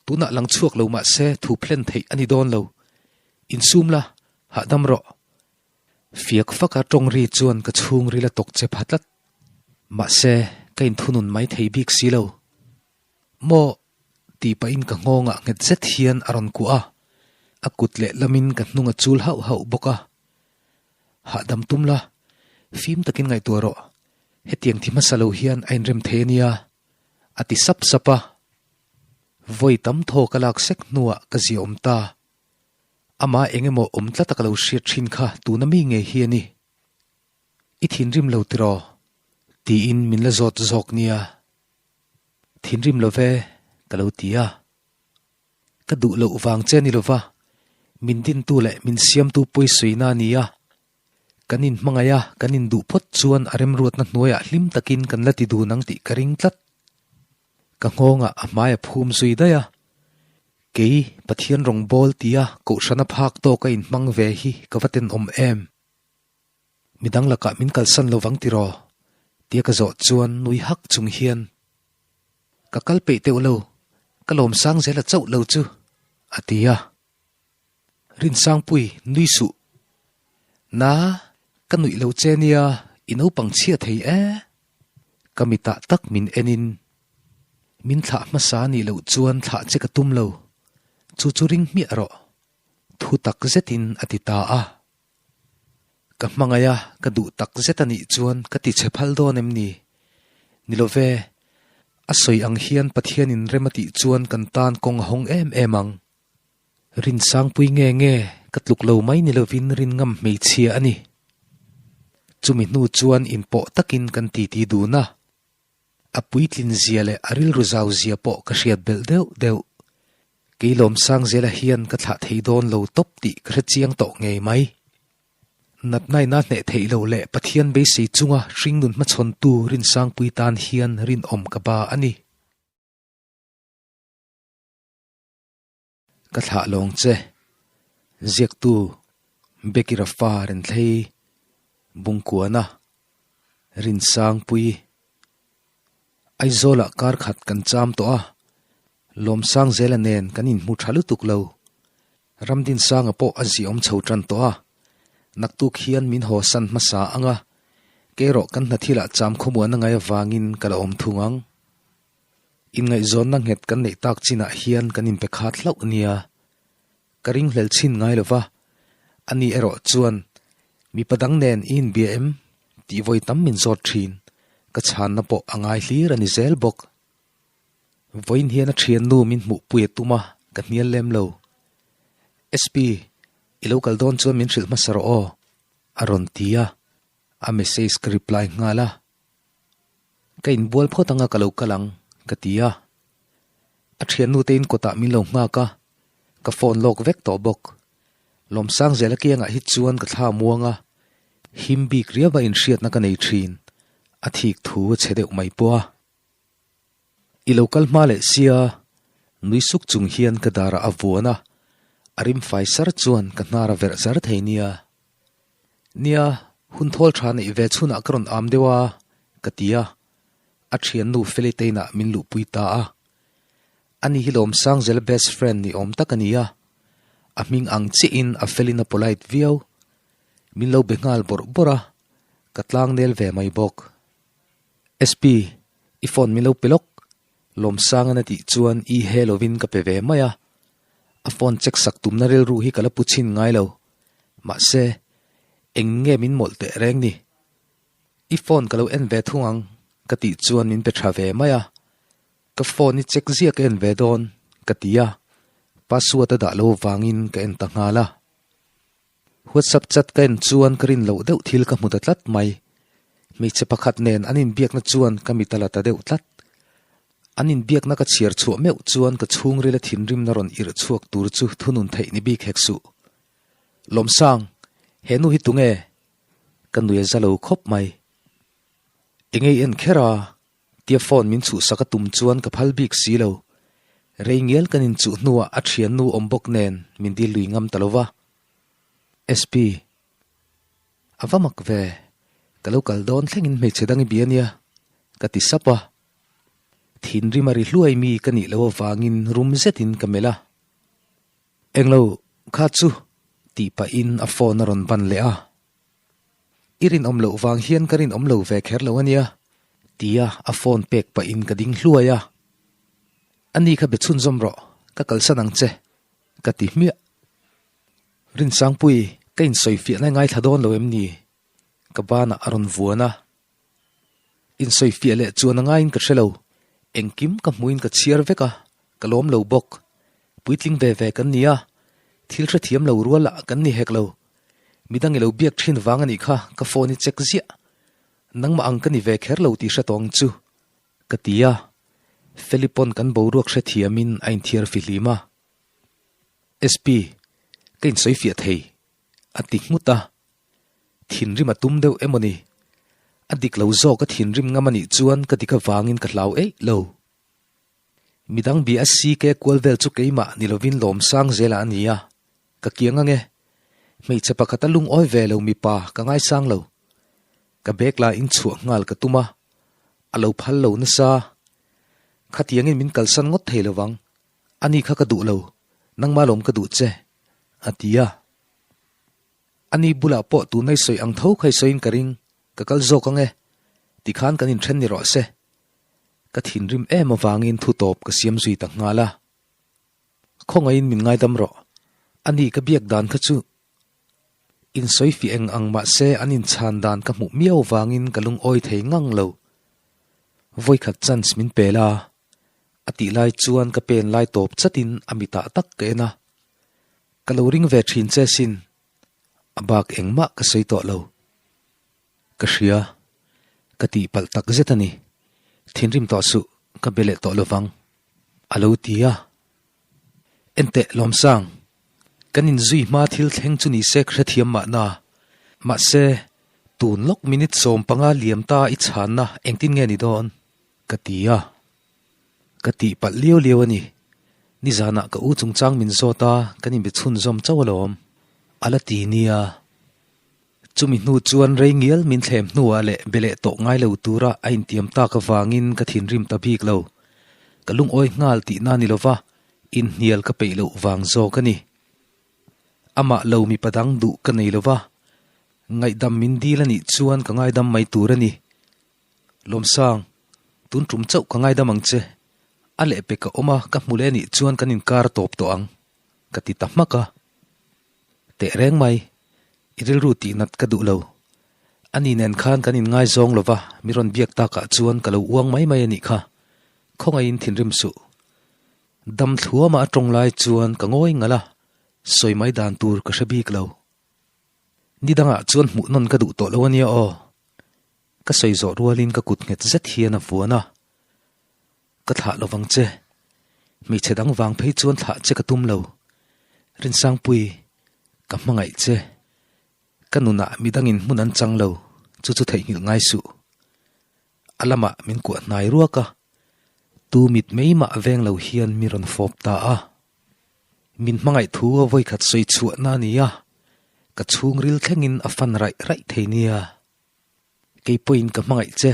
tunah lang chhuak lo mah se thu phlen theih a ni dawn lo. Insum la, hahdam rawh. Fiak faka tawng ri chuan ka chhungril a tawk che pha tlat. Mahse, ka inthunun mai thei bik si lo. Maw? tih pahin ka nghawngah nghet zet hian a rawn kuah a, a kut leh lamin ka hnung a chul hauh hauh bawk a. Hahdam tum la, fim takin ngaihtuah rawh, hetiang thi hmasa lo hian a inrem thei a nia, a ti sap sap a. Vawi tam thaw ka lak sek hnuah ka ziaawm ta. Amah eng emaw awm tlat a ka lo hriat thin kha tuna mi ngei hi a ni. I thinrim lo tiraw? tiin min la zawt zawk nia. Thinrim lo ve, ka lo ti a. Ka duh loh vang che ni lova, min dintu leh min siamtu pawisawina a ni a. Kan inhmangaih a, kan induh phawt chuan a remruatna hnuaiah hlim takin kan la ti dun ang tih ka ring tlat. Ka nghawngah a hmai a phum zui daih a. Kei, Pathian rawngbâwl tia Kohhrana phâk tâwka inhmang ve hi ka va tenawm em? Midang lakah min kalsan lo vang tiraw? tia ka zawh chuan nui hak chung hian, Ka kal peih teuh lo, ka lawmsang zel a chauh lo chu, a ti a. Rinsangpui, nui suh. Na, ka nuih lo che nia, i naupang chhia thei e. Ka mitah tak min enin, Min thlah hmasa nih loh chuan thlah che ka tum lo, chu chu ring hmiah rawh, thu tak zetin a ti ta a. Ka hmangaih a, ka duh tak zet a nih chuan ka ti chhe phal dawn em ni? Ni lo ve, a sawi ang hian Pathianin rem a tih chuan kan tan kawng a hawng em em ang. Rinsangpui nge nge ka tluk lo mai ni lovin rin ngam hmeichhia a ni. Chumi hnu chuan inpawh takin kan titi dun a. A puitlin zia leh a rilru zau zia pawh ka hriat belh deuh deuh. Kei Lawmsangzela hian ka thlah thei dawn lo tawp tih ka hre chiang tawh ngei mai. Natnaina hneh theih lo leh Pathian beisei chunga hringnun hmachhawntu Rinsangpui tan hian rinawm ka ba a ni. Ka thlah lawng che. Ziaktu Becky Rafa Renthlei Bungkuana Rinsangpui Aizawlah kar khat kan cham tawh a, Lawmsangzela nen kan inhmu tha lutuk lo. Ramdinsanga pawh a ziawm chho tan tawh a, naktuk hian min haw san hmasa ang a, kei erawh kan hna thilah cham khawmuan a ngai avangin ka la awm thung ang. Inngaihzawnna nghet kan neih tak chinah hian kan inpe khat hlauh nia. Ka ringhlel chhin ngai lo va, ani erawh chuan, Mipa dang nen i inbia em? tih vawi tam min zawt thin, ka chhanna pawh a ngai hlir a ni zel bawk. Vawiin hian a thiannu min hmuhpui a tum a, ka hnial lem lo. SP, i lo kal dawn chuan min hrilh hmasa rawh aw, a rawn ti a, a message ka reply nghal a. Ka inbual phawt anga ka lo kal ang, ka ti a. A thiannu te in kawtah min lo nghak a, ka phone lawk vek tawh bawk. Lawmsangzela kiangah hi chuan ka thla muang a, him bik riau a inhriatna ka nei thin, a thik thu a chhe deuh mai pawh a. I lo kal hma leh sia, nui suk chung hian ka darah a vuan a, a rim fai sar chuan ka hnar a verh zar thei nia. Nia, hun thawl tha neih ve chhunah ka rawn am deuh a, ka ti a. A thiannu Felitein-ah min luhpui ta a. Ani hi Lawmsangzela best friend ni awm tak a ni a. A hming ang chiahin a felin a polite viau. Min lo be nghal bawrh bawrh a, ka tlangnel ve mai bawk. SP, i phone min lo pe lawk. Lawmsangan a tih chuan i he lovin ka pe ve mai a. A phone check sak tumna rilru hi ka la pu chhin ngai lo. Mahse, eng nge min mawlh teh reng ni? I phone ka lo en ve thung ang ka tih chuan min pe tha ve mai a. Ka phone i check zia ka en ve dawn ka ti a, password a dah lo vangin ka en ta nghal a. WhatsApp chat ka en chuan ka rin loh deuh thil ka hmu ta tlat mai. Hmeichhe pakhat nen an inbiakna chuan ka mit a la ta deuh tlat. An inbiakna ka chhiar chhuah meuh chuan ka chhungrila thinrimna rawn irh chhuak tur chu thunun theih ni bik hek suh. Lawmsang, he nu hi tunge? Ka nui a za lo khawp mai. Enge i en kher a? Tia phone min chhuhsak a tum chuan ka phal bik si lo. Rei ngial kan inchuh hnuah a thiannu awm bawk nen min dil lui ngam ta lo va. SP, A va mak ve, ka lo kal dawn thlengin hmeichhe dang i bia nia, ka ti sap a. Thinrim a ri hluai mi ka nih loh avangin rum zetin ka melh a. Englo, kha chu, tih pahin a phone a rawn ban leh a. I rinawm loh vang hian ka rinawm lo ve kher lo a nia, tia a phone pek pahin ka ding hluai a. Ani kha be chhunzawm rawh, ka kalsan ang che, ka ti hmiah. Rinsangpui, ka insawifiahna ngaithla dawn lo em ni? Ka banah a rawn vuan a. Insawifiah leh chuan a ngaiin ka hre lo. Engkim ka hmuin ka chhiar vek a, ka lawm lo bawk. Puitling ve ve kan ni a, thil hrethiam lo rual lah kan ni hek lo. Midang i lo biak thin vang a nih kha ka phone i check ziah. Nangmah ang ka ni ve kher lo tih hre tawng chu ka ti a. Feli pawn kan boruak hrethiamin a inthiar fihlim a. SP, ka insawifiah thei, a ti nghut a. Thinrim a tum deuh emaw ni? A dik lo zawk a thinrim ngam a nih chuan ka dik avangin ka hlau eih lo. Midang bia a CK kual vel chu keimah ni lovin Lawmsang zelah a ni a, ka kiang ange. Hmeichhe pakhat a lungawi ve lo mipa ka ngaisang lo. Ka bag la in chhuah nghal ka tum a, a lo phal lo nasa. Khatiangin min kalsan ngawt thei lovang, ani kha ka duh lo, nangmah lawm ka duh che, a ti a. Ani bulah pawh tunai sawi ang tho kha i sawiin ka ring, ka kal zawk ang e, tikhan kan inthen ni rawh se. Ka thinrim em avangin thu tawp ka siam zui ta nghal a. Khawngaihin min ngaidam rawh, ani ka biak dan kha chu insawi fih eng ang mahse an inchhan dan ka hmuh miau vangin ka lungawi thei ngang lo. Vawikhat chance min pel a, a tih lai chuan ka pen lai tawp chatin a mitah tak ka en a. Ka lo ring ve thin che sin, a bak engmah ka sawi tawh lo. Ka hria, ka tihpalh tak zet a ni. Thinrim tawh suh, ka be leh tawh lovang, a lo ti a. Enteh, Lawmsang, kan inzui hma thil thleng chu ni se ka hrethiam mahna. Mahse, tun lawk minute 15 liam ta i chhanna engtin nge ni dawn? Ka ti a. Ka tihpalh liau liau a ni. Nizanah ka u chungchang min zawt a, kan inbe chhunzawm chauh alawm. A la ti nia. Chumi hnu chuan rei ngial min thlem hnuah leh be leh tawh ngai lo tura a intiam tak avangin ka thinrim ta bik lo. Ka lungawi nghal tihna ni lova, inhnial ka peih loh vang zawk a ni. Amah lo mipa dang duh ka nei lova, ngaihdam min dil a nih chuan ka ngaidam mai tur a ni. Lawmsang, tun tum chauh ka ngaidam ang che. A lehpek a awm a, ka hmu leh anih chuan kan inkar tawp tawh ang, ka ti ta hmak a. Teh reng mai, i rilru tihnat ka duh lo. Ani nen khan kan inngaizawng lo va, mi rawn biak takah chuan ka lo uang mai mai anih kha. Khawngaihin thinrim suh. Dam thluama a tawng lai chuan ka ngawi ngalh a, sawi mai dan tur ka hre bik lo. Ni dangah chuan hmuh nawn ka duh tawh lo ania aw. Ka sawi zawh rualin ka kut nghet zet hian a vuan a. Ka thlah lo vang che. Hmeichhe dang vang phei chuan thlah che ka tum lo. Rinsangpui, ka hmangaih che. Ka nunah midangin hmun an chang lo, chu chu theihnghilh ngai suh. A lamah min kuah hnai ruak a, tu mit mai mah veng lo hian mi rawn fawp ta a. Min hmangaih thu a vawikhat sawi chhuahna a ni a, ka chhungril thlengin a fan raih raih thei nia. Kei pawhin ka hmangaih che.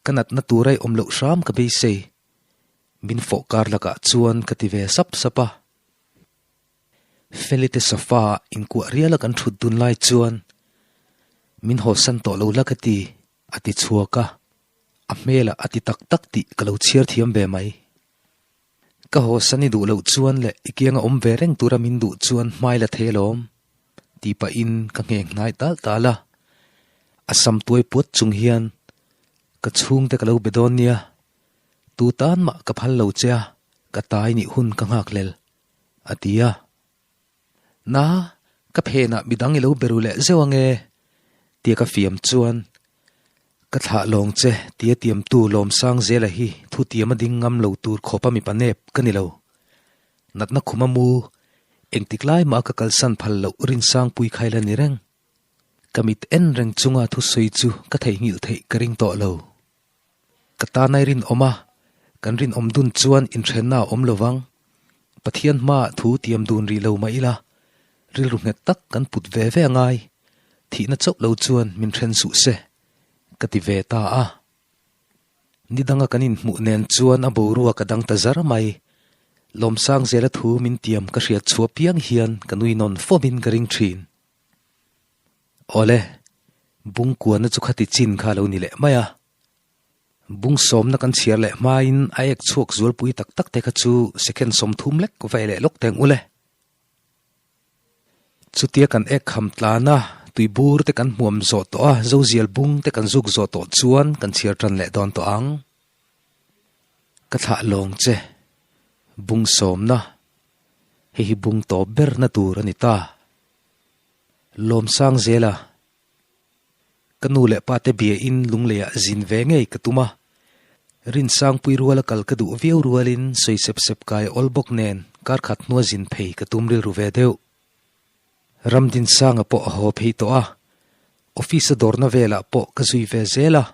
Ka natna tura i awm loh hram ka beisei. Min fawh kar lakah chuan ka ti ve sap sap a. Feli te sofa ah inkuah riala kan thut dun lai chuan min hawsan tawh lo la ka ti, a ti chhuak a. A hmelah a ti tak tak tih ka lo chhiar thiam ve mai. Ka hawsan i duh loh chuan leh i kianga awm ve reng tura min duh chuan hmai la thei alawm, tih pahin ka ngheng hnai tal tal a. A sam tuai puat chung hian ka chhungte ka lo be dawn nia, tu tan mah ka phal lo che a, ka tai nih hun ka nghak hlel, a ti a. Na, ka phenah midang i lo be ru leh zeuh ange, tia ka fiam chuan, Ka thlah lawng che, tia tiamtu Lawmsangzela hi thutiam a ding ngam lo tur khawpa mipa nep ka ni lo. Natna khuma mu, engtik lai mah ka kalsan phal loh Rinsangpui kha ila ni reng. Ka mit en reng chunga thusawi chu ka theihnghilh theih ka ring tawh lo. Ka tan ai rinawm a, kan rinawm dun chuan inthenna a awm lo vang. Pathian hmaah thu tiam dun rih lo mah ila, rilru nghet tak kan put ve ve a ngai. Thihna chauh lo chuan min then suh se, ka ti ve ta a. Ni danga kan inhmuh nen chuan a boruak a dang ta zar mai. Lawmsang zela thu min tiam ka hriat chhuah piang hian ka nui nawn fawmin ka ring thin. Awle, bung kuana chu khati chin kha a lo ni leh mai a. Bung sawmna kan chhiar leh hmain a ek chhuak zualpui tak tak te kha chu second 30 lek va e leh lawk teng ule. Chutia kan ek kham tlan a, tui bur te kan hmuam zawh tawh a, zozial bung te kan zuk zawh tawh chuan kan chhiar tan leh dawn tawh ang. Ka thlah lawng che, bung sawmna, hei hi bung tawp berna tur a ni ta. Lawmsang zela, Ka nu leh pa te bia in lungleiah zin ve ngei ka tum a. Rinsangpui ruala kal ka duh viau rualin sawi sep sep kai awl bawk nen kar khat hnua zin phei ka tum rilru ve deuh. Ramdinsanga pawh a haw phei tawh a, office a dawrna velah pawh ka zui ve zel a.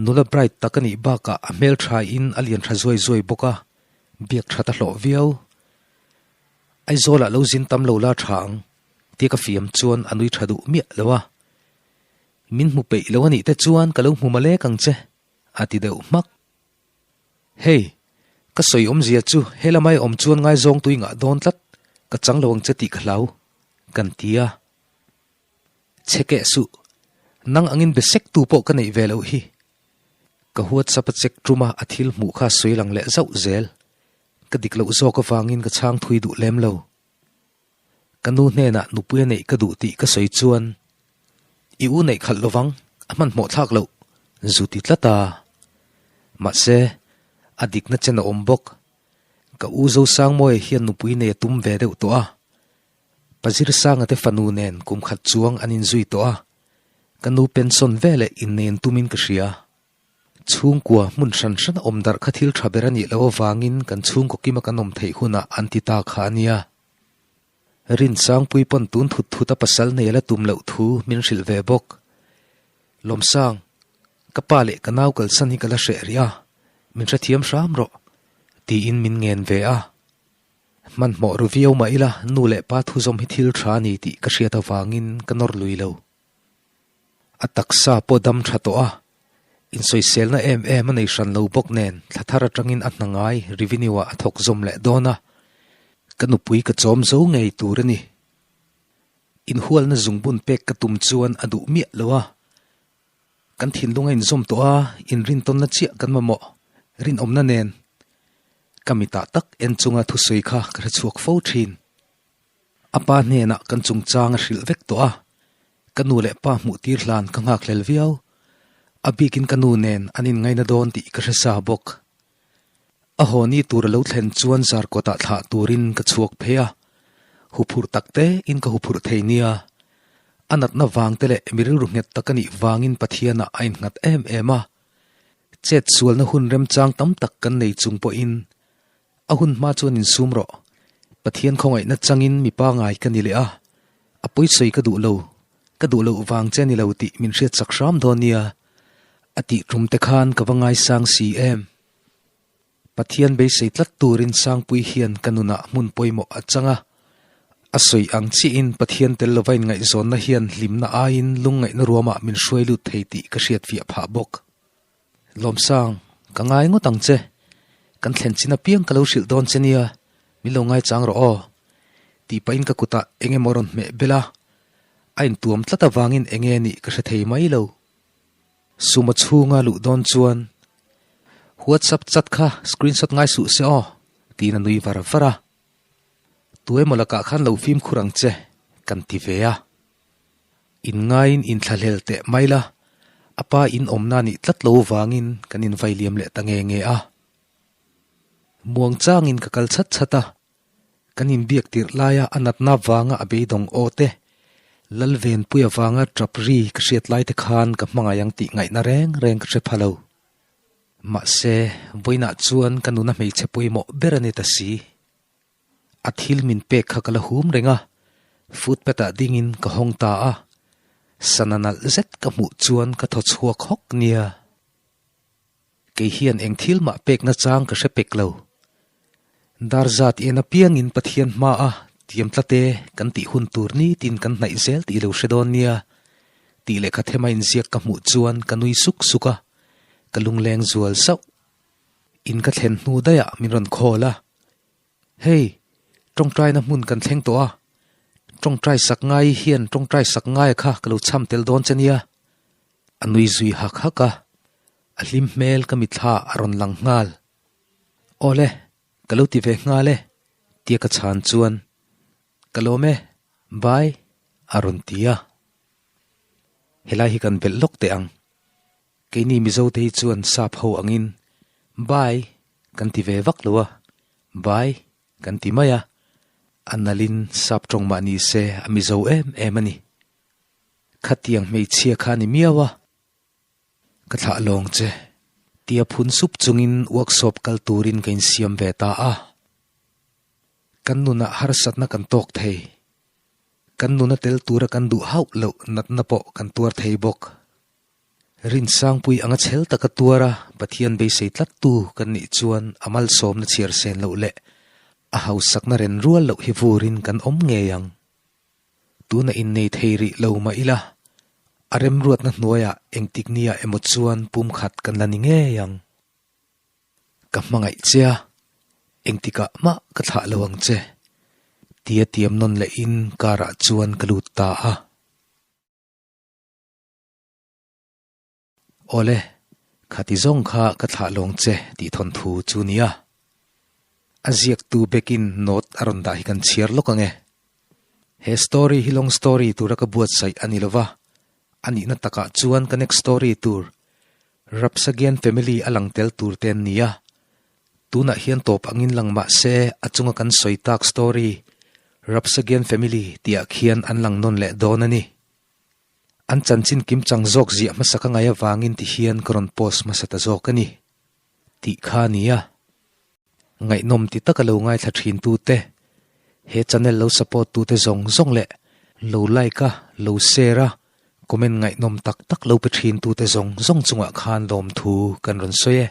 Nula bright tak a nih bakah a hmeltha in a lian tha zuai zuai bawk a, biak that a hlawh viau. Aizawlah lo zin tam lo la tha ang. Tia ka fiam chuan a nui tha duh miah lo a. Min hmu peih lo a nih te chuan ka lo hmu malek ang che, a ti deuh hmak. Hei, ka sawi awmzia chu he lamai awm chuan ngaizawng tui ngah dawn tlat, ka chang lo ang che tih ka hlau, kan ti a. Che keh suh, nang angin be sek tu pawh ka neih ve loh hi. Ka WhatsApp a check tum a, a thil hmuh kha sawi lang leh zauh zel. Ka dik loh zawk avangin ka chhang thui duh lem lo. Ka nu hnenah nupui a neih ka duh tih ka sawi chuan, I u neih khalh lovang, a hmanhmawh thlak loh, zu ti tlat a. Mahse, a dikna chen a awm bawk. Ka u Zosangmawia hian nupui nei a tum ve deuh tawh a. Pa Zirsanga te fanu nen kum khat chuang an inzui tawh a. Ka nu pension veleh innei an tumin ka hria. Chhungkua hmun hran hran a awm darh kha thil tha ber a nih loh avangin kan chhungkaw kima kan awm theih hunah an ti ta kha a nia. Rinsangpui pawn tun thut thut a pasal nei a la tum loh thu min hrilh ve bawk. Lawmsang, ka pa leh ka nau kalsan hi ka la hreh rih a, min hrethiam hram rawh, tiin min ngen ve a. Hmanhmawh ru viau mah ila nu leh pa thuzawm hi thil tha a ni tih ka hriat avangin ka nawr lui lo. A taksa pawh dam tha tawh a, insawiselna em em a nei hran lo bawk nen thla thar atangin a hna ngai revenue ah a thawk zawm leh dawn a, ka nupui ka chawm zo ngei tur a ni. Inhualna zungbun pek ka tum chuan a duh miah lo a, kan thinlung a inzawm tawh a, inrintawnna chiah kan mamawh rinawmna nen ka mitah tak en chunga thusawi kha ka hrechhuak fo thin. A pa hnenah kan chungchang a hrilh vek tawh a, ka nu leh pa hmuh tir hlan ka nghakhlel viau. A bikin ka nu nen an inngaina dawn tih ka hre sa bawk. A haw ni tur a lo thlen chuan zarkawtah thlah turin ka chhuak phei a, huphurh tak tein ka huphurh thei nia. A natna vang te leh mi rilru nghet tak a nih vangin Pathianah a innghat em em a. Chet sualna hun remchang tam tak kan nei chung pawhin A hun hma chuan insum rawh. Pathian khawngaihna changin mi pangai ka ni leh a, a pawisawi ka duh lo, ka duh loh vang che a ni lo tih min hriat chak hram dawn nia, a tih tum te khan ka va ngaisang si em. Pathian beisei tlat turin Sangpui hian ka nunah hmun pawimawh a chang a, a sawi ang chiahin Pathian tel lova inngaihzawnna hian hlimna aiin lungngaihna ruamah min hruai lut thei tih ka hriatfiah phah bawk. Lawmsang, ka ngai ngawt ang che. Kan thlen chin apiang ka lo hrilh dawn che nia, min lo ngaichang rawh aw. Tih pahin ka kutah eng emaw rawn hmeh bel a, a intuam tlat avangin eng nge nih ka hre thei mai lo. Sumo chhunga luh dawn chuan WhatsApp chat kha screenshot ngai suh se aw, tiin a nui var var a. Tu emaw lakah khan lo fimkhur ang che, kan ti ve a. Inngaiin inthlahlel teh mai la, a pa in awmna nih tlat lo vangin kan invai liam leh ta nge nge a. Muang changin ka kal chhat chhat a, kan inbiak tirh laia a natna vanga a beidawng aw te, Lalvenpuia vanga tap ri ka hriat lai te khan ka hmangaih ang tih ngaihna reng reng ka hre pha lo. Mahse, vawiinah chuan ka nuna hmeichhe pawimawh ber a ni ta si. A thil min pek kha ka la hum reng a, footpath ah dingin ka hawng ta a, sana nalh zet ka hmuh chuan ka thaw chhuak hawk nia. Kei hian eng thil mah pekna chang ka hre pek lo. Dar zat en apiangin Pathian hmaa tiam tlate kan tih hun tur nitin kan hnaih zel tih lo hre dawn nia tih lehkha thema inziak ka hmuh chuan ka nui suk suk a, ka lungleng zual sauh. In ka thlen hnu daihah min rawn call a, Hei, tawngtaina hmun kan thleng tawh a, tawngtai sak ngai hian tawngtai sak ngaia kha ka lo cham tel dawn che nia. A nui zui hak hak a, a hlim hmel ka mitthla a rawn lang nghal. Awle, ka lo ti ve nghal e, tia ka chhan chuan, Ka lawm e, bye, a rawn ti a. Helai hi kan belh lawk teh ang. Keini Mizo te hi chuan sap ho angin Bye kan ti ve vak lo a, Bye kan ti mai a, a nalhin sap tawng mah ni se a Mizo em em a ni. Khatiang hmeichhia kha a ni miau a, ka thlah lawng che. Tia phun sup chungin workshop kal turin ka insiam ve ta a. Kan nunah harsatna kan tawk thei. Kan nuna tel tura kan duh hauh loh natna pawh kan tuar thei bawk. Rinsangpui anga chhel taka tuara Pathian beisei tlattu kan nih chuan a malsawmna chhiar sen loh leh a hausakna ren rual loh hi vurin kan awm ngei ang. Tuna innei thei rih lo mah ila, a remruatna hnuaiah engtik nia emaw chuan pumkhat kan la ni ngei ang. Ka hmangaih che a, engtikah mah ka thlah lo ang che, tia tiam nawn lehin car ah chuan ka lut ta a. Awle, khati zawng kha ka thlah lawng che tih thawnthu chu nia. A ziaktu bekin note a rawn dah hi kan chhiar lawk ang e. He story hi long story tura ka buatsaih a ni lova, a nihna takah chuan ka next story tur Rapsagian family a lang tel tur te an ni a. Tunah hian tawp angin lang mah se a chunga kan sawi tak story Rapsagian family tihah khian an lang nawn leh dawn a ni. An chanchin kim chang zawk ziah hmasa ka ngai avangin ti hian ka rawn post hmasa ta zawk a ni. Tih kha a ni a. Ngaihnawm ti taka lo ngaithla thin tute, he channel lo support tute zawng zawng leh lo like a, lo share a, comment ngaihnawm tak tak lo pe thin tute zawng zawng chungah khan lawmthu kan rawn sawi e.